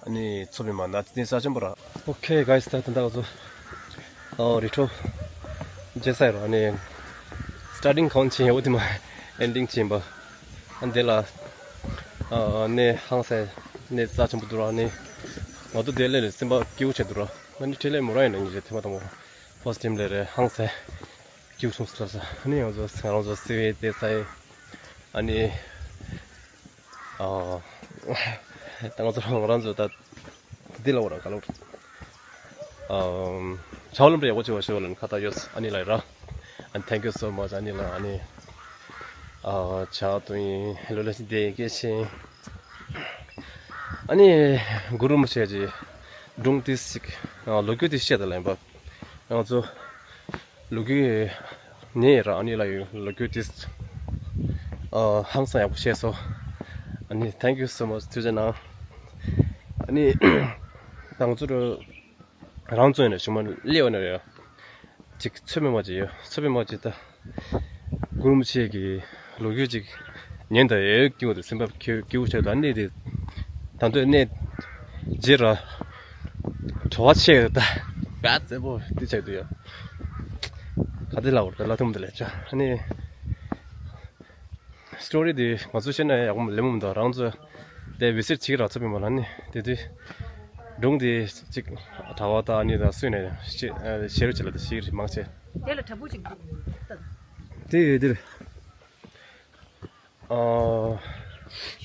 ཨ་ནི་མཚོ་པདྨ་ན་གནས་རྩ་ཆེན་པོ་ར། ཨོ་ཁེ་གྷའི་སི་ད་ད་ད་ཚོ་ཨོ་རི་ཁྲོད་མཇལ་ས་ཡོད་ར། ཨ་ནི་starting གང་ཕྱིན་ཡོད་དེ་མ་ending ཕྱིན་པ། ཨ་འདི་ལ་ཨ་གནས་ཧང་སང་གནས་རྩ་ཆེན་པོ་འདུག་ར། ཨ་ནི་ང་ཚོ་དེ་ལས་ནས་སེམས་པ་སྐྱིད་པོ་ཆགས་འདུག་ར། ང་ནི་ཁྲིད་ལས་མོ་ར་ཡིན་ན་ཉིན་རེ་ཐེངས་མ་དང་པོ་first time ལས་རེད། ཧང་སང་སྐྱིད་པོ་བྱུང་སོང་ལབ་ས། ཨ་ནི་ང་ཚོ་ང་རང་ཚོ་སི་ཝེ་དེ་ས་ཡིན། ཨ་ནི་ཨ་ད་ང་ཚོ་ང་རང་ཚོ་ད་འདི་ལ་འོ་ར་ག་ལ་འོ་ར། ཨམ། ཆའོ་ལམ་རེ་ཡག་པོ་བྱེད་པ་ཞུ་བ་ལ་ཁ་ཏ་ཡོད། ཨ་ནི་ལ་ར། And thank you so much ཨ་ནི་ལ། ཨ་ནི་ཨ་ཆ་ཏུ་ཡིན་ཧེ་ལོ་ལ་ཞིག་དེ་སྐད་ཆེན། ཨ་ནི་གུ་རུ་མི་ཆེ་ཅི་སྒྲུང་ཏིས་ཅིག་ལོ་རྒྱུས་ཏིས་བཤད་ད་ལ་ཡིན་པ། ང་ཚོ་ལོ་རྒྱུས་ནས་ར། ཨ་ནི་ལ་ཡོད་ལོ་རྒྱུས་ཏིས་ཨ་ཧང་སང་ཡག་པོ་བཤད་སོང་། ཨ་ནི་thank you so much ཐུགས་རྗེ་གནང་། ཨ་ནི་ད་ང་ཚོ་རང་ཚོ་ཡིན་ན་ཞུ་མ་སླེབས་པ་ན་རེད། ཅིག་མཚོ་པདྨ་ཅིག་ཡོད། མཚོ་པདྨ་ཅིག་ད་གུ་རུ་མི་ཆེ་གི་ལོ་རྒྱུས་ཅིག་ཉན་ད་ཡོད་སྐྱིད་པོ་འདུག་སེམས་པ་སྐྱིད་སྐྱིད་པོ་ཆགས་འདུག་ཨ་ནི་དེ་ད་འདོད་གནས་རྗེས་ར་བྲོ་བ་ཆེ་ད་ག་ཙེ་པོ་འདི་ཆགས་འདུག་ཡ། ག་དེ་ལ་འོར་ད་ལ་ཐུམ་དེ་ལས་ཆ་ཨ་ནི། སི་ཊོ་རི་དེ་ང་ཚོ་བཤད་ན་ཡག་པོ་ལེ་མོ་མི་འདུག་རང་ཚོ་དེ་བི་སི་ཊི་བྱེད་ཀྱི་རག་ཚོད་པའི་མ་ལ་ནི་དེ་དུས་སྒྲུང་དེ་གཅིག་གྲྭ་བ་དང་ཨ་ནི་དང་སུས་ནས་ཤེར་བྱེད་ལ་དེ་ཤེར་མང་ཆེ། དེ་ལ་དྲ་འབུ་ཅིག་འདུག་ད། དེ་ཡོད་དེ་རེད། ཨ་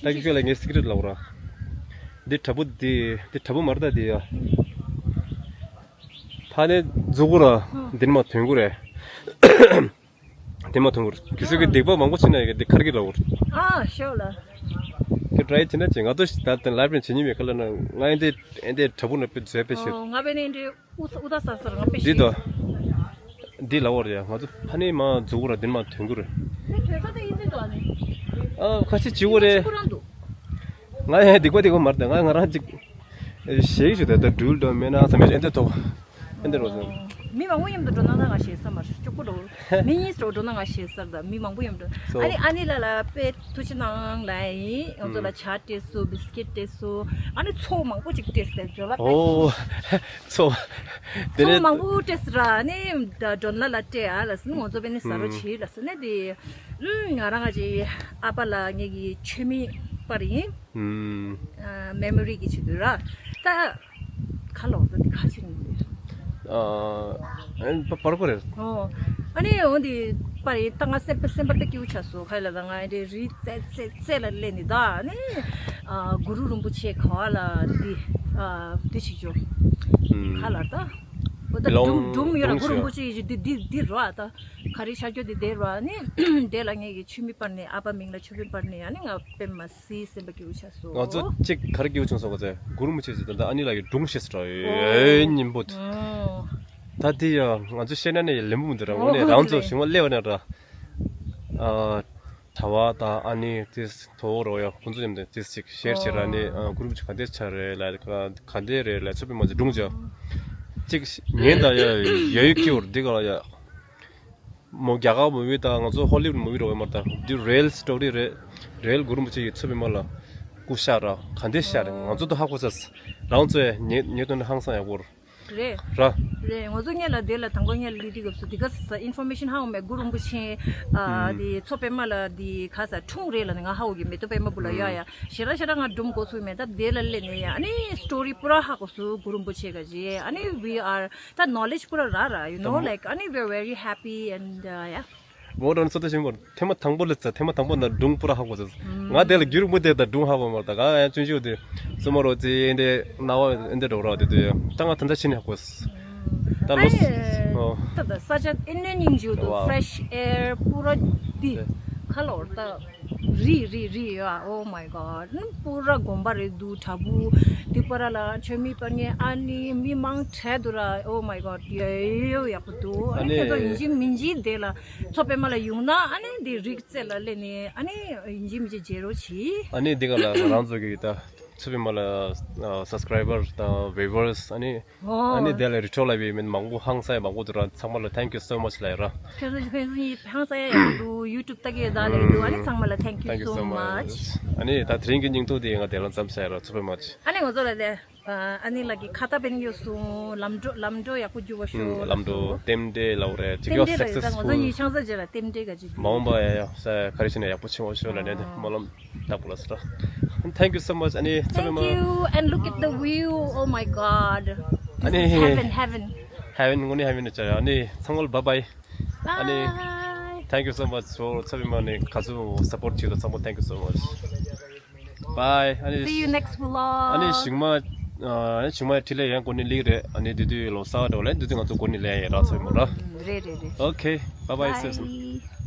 ད་གི་ཁྱོད་ལ་ངས་སི་ཀི་རེ་ཊི་ལབ་ར། འདི་དྲ་འབུ་དེ་འདི་དྲ་འབུ་མ་རེད་ད་དེ་ཡ། ཕ་ནས་འཛུགས་གུ་ར་འདིར་མ་ཐོན་གུ་རེད། དེ་མ་ཐོན་གུར། གི་སུ་གི་སྡིག་པ་མང་པོ་ཕྱིན་ན་ཡི་གེ་འདི་ཁར་གི་ལ་འུར། ཨ་ཤོ་ལ། དེ་ཊ་རའི་བྱེད་ན་བྱེད། ང་ཚོ་ད་ལྟ་ལའིབ་རེ་བྱེད་ཉིན་མེད་ཁ་ལ་ན་ང་ཨེ་འདི་ཨེ་འདི་དྲ་འབུ་ན་པེ་མཛོད་པེ་ཤེར། ཨོ་ང་པེ་ནེ་འདི་ཨུ་ས་ཨུ་ད་ས་སར་ང་པེ་འདི་ཤེར། དོ། འདི་ལ་འུར་ཡ་ང་ཚོ་ཕ་ནི་མ་འཛུགས་གུར་འདི་མ་ཐོན་གུར། དེ་ཐོས་ས་དེ་ཨི་ཟི་དོ་ཨ་ནི། ཨ་ཁ་ཆེ་བྱིའུ་རེ། ཁོ་རང་འདུག་ང་ཡང་སྡིག་པ་སྡིག་པ་མར་དང་ང་ང་རང་ཅིག་ཞེས་ཞུ་དེ་ད་འགྲུལ་དོ་མེད་ན་ས་མེད་ཨེ་འདི་ཐོག་ཨེ་འདི་རོ་ཟེར། མི་མང་པོ་མཉམ་དུ་འགྲོ་ན་ད་ང་ཞེད་ས་མ་རེད། གཅིག་པུ་འགྲོ། མི་གཉིས་འགྲོ་འགྲོ་ན་ང་ཞེད་སར་ད་མི་མང་པོ་མཉམ་འགྲོ། སོ། ཨ་ནི་ཨ་ནི་ལ་ལ་དཔེ་ཐུགས་རྗེ་གནང་ལ་ཡིན། ང་ཚོ་ལ་ཇ་སྤྲད་སོ་བིས་ཀིཊ་སྤྲད་སོ། ཨ་ནི་ཚོགས་མང་པོ་ཅིག་སྤྲད་སོ་ཇོ་ལ་དཔེ། ཨོ། ཚོགས། དེ་ཚོགས་ནས་མང་པོ་སྤྲད་སོ་ར་ཨ་ནི་ད་མགྲོན་ལ་ལ་སྤྲད་ཨ་ལ་སོ་ནི་ང་ཚོ་དཔེ་ནི་ཟ་རོ་བྱེད་ལ་སོ་ནི་དེ། ང་རང་ང་ཅི་ཨ་ཕ་ལ་ངེད་ཀྱི་མཆོད་མེ་སྤར་ཡིན། ཨ་མེ་མོ་རི་གི་ཆེད་དུ་ར། ད་ཁ་ལོག་ད་དེ་ཁ་ཆེ་ནི་འདུག་ཨ་ཨེ་པ་པར་ཀོ་རེད། ཨོ། ཨ་ནི་འོ་འདི་པར་ཡིན་ད་ང་སེམས་པ་སེམས་པ་དཔེ་སྐྱིད་པོ་ཆགས་སོང་ཁ་ལ་ད་ང་འདི་རི་རྩེ་རྩེ་རྩེ་ལ་སླེབས་ནི་ད་ཨ་ནི་ཨ་གུ་རུ་རིན་པོ་ཆེ་ག་བ་ལ་འདི་ཨ་འདི་ཞིག་འཇོག་ཁ་ལ་ད། འོ་ད་སྒྲུང་སྒྲུང་ཡོད་ལ་གུ་རུ་རིན་པོ་ཆེ་ཡི་འདི་འདི་འདི་རོ་ཨ་ད། ག་རེ་ཤར་རྒྱུ་དེ་དེ་ར་ནི་དེ་ལ་ངེད་ཀྱི་མཆོད་མེ་སྤར་ནས་ཨ་ཕ་མིང་ལ་མཆོད་མེ་སྤར་ནས་ཨ་ནི་ང་དཔེ་མ་སྲིད་སེམས་པ་སྐྱིད་པོ་ཆགས་སོང་། ང་ཚོ་གཅིག་ག་རེ་སྐྱིད་པོ་བྱུང་སོང་ག་ཚེ་གུ་རུ་མི་ཆེ་ཟེར་ད་ལྟ་ཨ་ནི་ལགས་ཀྱི་སྒྲུང་བཤད་སོང་ཨེ་ཉིན་པོ། ད་དེ་ཡ་ང་ཚོ་བཤད་ན་ནི་ལེན་པོ་མི་འདུག་ར་ངོ་ནས་རང་ཚོ་ཞུང་བ་སླེབས་པ་ན་ར། གྲྭ་བ་དང་ཨ་ནི་དེ་དོ་རོ་ཡ་ཁོང་ཚོ་མཉམ་དུ་དེ་ཅིག་ཤེར་བྱེད་ར་ནི་གུ་རུ་མི་ཆེ་ག་འདྲས་ཆགས་རེད་ལ་ག་འདྲས་རེད་ལ་མཆོད་མེ་མ་ཚོ་སྒྲུང་བྱ། གཅིག་ཉན་ད་ཡ་ཡ་ཡུལ་སྐྱིད་པོ་འདི་ག་ལ་ཡ། མོ་རྒྱ་གར་མུ་བི་དང་ང་ཚོ་ཧོ་ལི་ཝུཌ་མུ་བི་རོ་མ་དང་འདི་རེལ་སི་ཊོ་རི་རེད། རེལ་གུ་རུ་མི་ཆེ་ཡི་ཚུབ་པའི་མ་ལ་སྐུ་ཤ་ར་ག་འདྲས་ཤ་རེད་ང་ཚོ་དུ་ཧ་གོ་ས་རང་ཚོས་ཉེ་ཉེ་དོན་ཧང་སང་ཡག་པོ་རེད། རེད། ར། རེད་ང་ཚོ་ངེད་ལ་དེ་ལ་དང་པོ་ངེད་ལ་ལི་དི་གབ་སུ་དི་ག་ས་ཨིན་ཕོར་མེ་ཤན་ཧ་གོ་མེད་གུ་རུ་མི་ཆེ་ཨ་དི་ཚོ་པའི་མ་ལ་དི་ག་ས་ཁྲུང་རེད་ལ་ནི་ང་ཧ་གོ་གི་མེད་དོ་པའི་མ་བུ་ལ་ཡ་ཡ་ཞེ་ར་ཞེ་ར་ང་སྒྲུང་གོ་སུ་མེད་ད་དེ་ལ་སླེབས་ནས་ཡ་ཨ་ནི་སི་ཊོ་རི་པུ་ར་ཧ་གོ་སུ་གུ་རུ་མི་ཆེ་ག་ཇེ་ཨ་ནི་we are ད་knowledge པུ་ར་ར་ར། you know like ཨ་ནི་we are very happy and uh, yeah. མོ་རང་ཚོ་ད་ཞིང་པར་ཐེངས་མ་དང་པོ་ལ་ཚ་ཐེངས་མ་དང་པོ་ན་སྒྲུང་པུ་ར་ཧ་གོ་ཚ། ང་དེ་ལ་རྒྱུ་རུ་མུ་དེ་ད་སྒྲུང་ཧ་གོ་མར་ད་ག་ཡང་ཆུང་ཆུང་དེ་སུ་མ་རོ་ཚེ་ཨེ་འདེ་ན་བ་ཨེ་འདེ་འགྲོ་ར་དེ་དུ་ད་ང་ད་ད་ཕྱིན་ཧ་གོ་ས། ད་ལོ། ཨ་ནི་ཨོ། ད་ད་ས་ཆ་ཨེ་ནས་སྙིང་རྗེ་འདུག་ཝའོ། Fresh air པུ་ར་འདི། ཏེ། ཁ་ལོར་ད་རི་རི་རི་ཡ། Oh my God. ཨ་ནི་པུ་ར་དགོན་པ་རེད་འདུག་བྲག་ཕུག་འདི་པ་ར་ལ་མཆོད་མེ་སྤར་མཁན། ཨ་ནི་མི་མང་དྲགས་འདུག་ར། Oh my God. ཡ་ཡ་ཡ་ཡག་པོ་འདུག་ཨ་ནི་ཨ་ནི་ཁྱེད་ཚོ་ཡིན་གཅིག་མིན་གཅིག་དེ་ལ་མཚོ་པདྨ་ལ་ཡོང་ན། ཨ་ནི་འདི་རི་རྩེ་ལ་སླེབས་ནས་ཨ་ནི་ཡིན་གཅིག་མིན་གཅིག་མཇལ་རོགས་གྱིས། ཨ་ནི་འདི་ག་ལ་ང་རང་ཚོ་གི་ད་མཚོ་པདྨ་ལ་ཨ་subscriber དང་viewers ཨ་ནི། ཨ་ནི་ཨོ། དེ་ལ་རི་ཁྲོད་ལ་བའི་མི་མང་པོ་ཧང་སངས་ཡ་མང་པོ་འདུག་ར། ཚང་མ་ལ་thank you so much ལབ་ཡ་ར། ཁྱོད་ཚོ་ཁྱོད་ཚོ་གཉིས་ཧང་སངས་ཡ་ཡག་པོ་འདུག YouTube ལྟ་གི་ཡོད་ད་ལབ་ཀྱི་འདུག་ཨ་ནི་ཚང་མ་ལ་thank you thank you so so much much. ཨ་ནི་ད་དེ་རིང་གི་སྙིང་ཐོ་དེ་ང་དེ་ལ་མཚམས་བཞག་ཡ་ར། མཚོ་པདྨ། ཨ་ནི་ང་ཚོ་ལ་དེ་ཨ་ནི་ལ་གི་ཁ་ཏ་པན་ཡོད་སོང་། ལམ་འགྲོ་ལམ་འགྲོ་ཡག་པོ་རྒྱུག་པ་ཤོག་ལམ་འགྲོ་རྟེན་འབྲེལ་ལབ་རེད་ཅིག་ཡོད། རྟེན་འབྲེལ་ལ་ཡོད་ད། ང་ཚོ་successful གཉིས་ཆང་ས་རྗེས་ལ་རྟེན་འབྲེལ་ག་ཅིག་མ་འོངས་པ་ཡ་ཡ་ས་ག་རེ་བྱས་ནས་ཡག་པོ་བྱུང་བ་ཤོག་ལབ་ནས་སྨོན་ལམ་བཏབ་དགོས་ལ་ཟེར། Thank you so much. ཨ་ནི་ཚོ་བའི་Thank མ། You and look at the view. Oh my God. This ཨ་ནི་is heaven, heaven. Heaven དངོས་གནས་heaven ནས་བྱ་ཡ། ཨ་ནི་ཚང་མ་ལ་bye bye. ཨ་ནི། Bye. Thank you so much. ཚོ་ཚོ་བའི་མ་ནི་ག་ཚོད་support བྱེད་དོ་ཚང་མ་thank you so much. Bye. ཨ་ནི། See you next vlog. ཨ་ནི་ཞིག་མ། ཨ་ནི་ཞིག་མ་འཕྲིན་ལས་ཡང་གོ་ནི་ལིག་རེད། ཨ་ནི་དུས་དུས་ལོ་གསར་འགྲོ་ལེ་དུས་དུས་ང་ཚོ་གོ་ནི་ལེ་ཡ་ར་ཚོ་བའི་མ་ར། ཨམ། རེད་རེད་རེད། Okay. Bye bye. See you soon. Bye.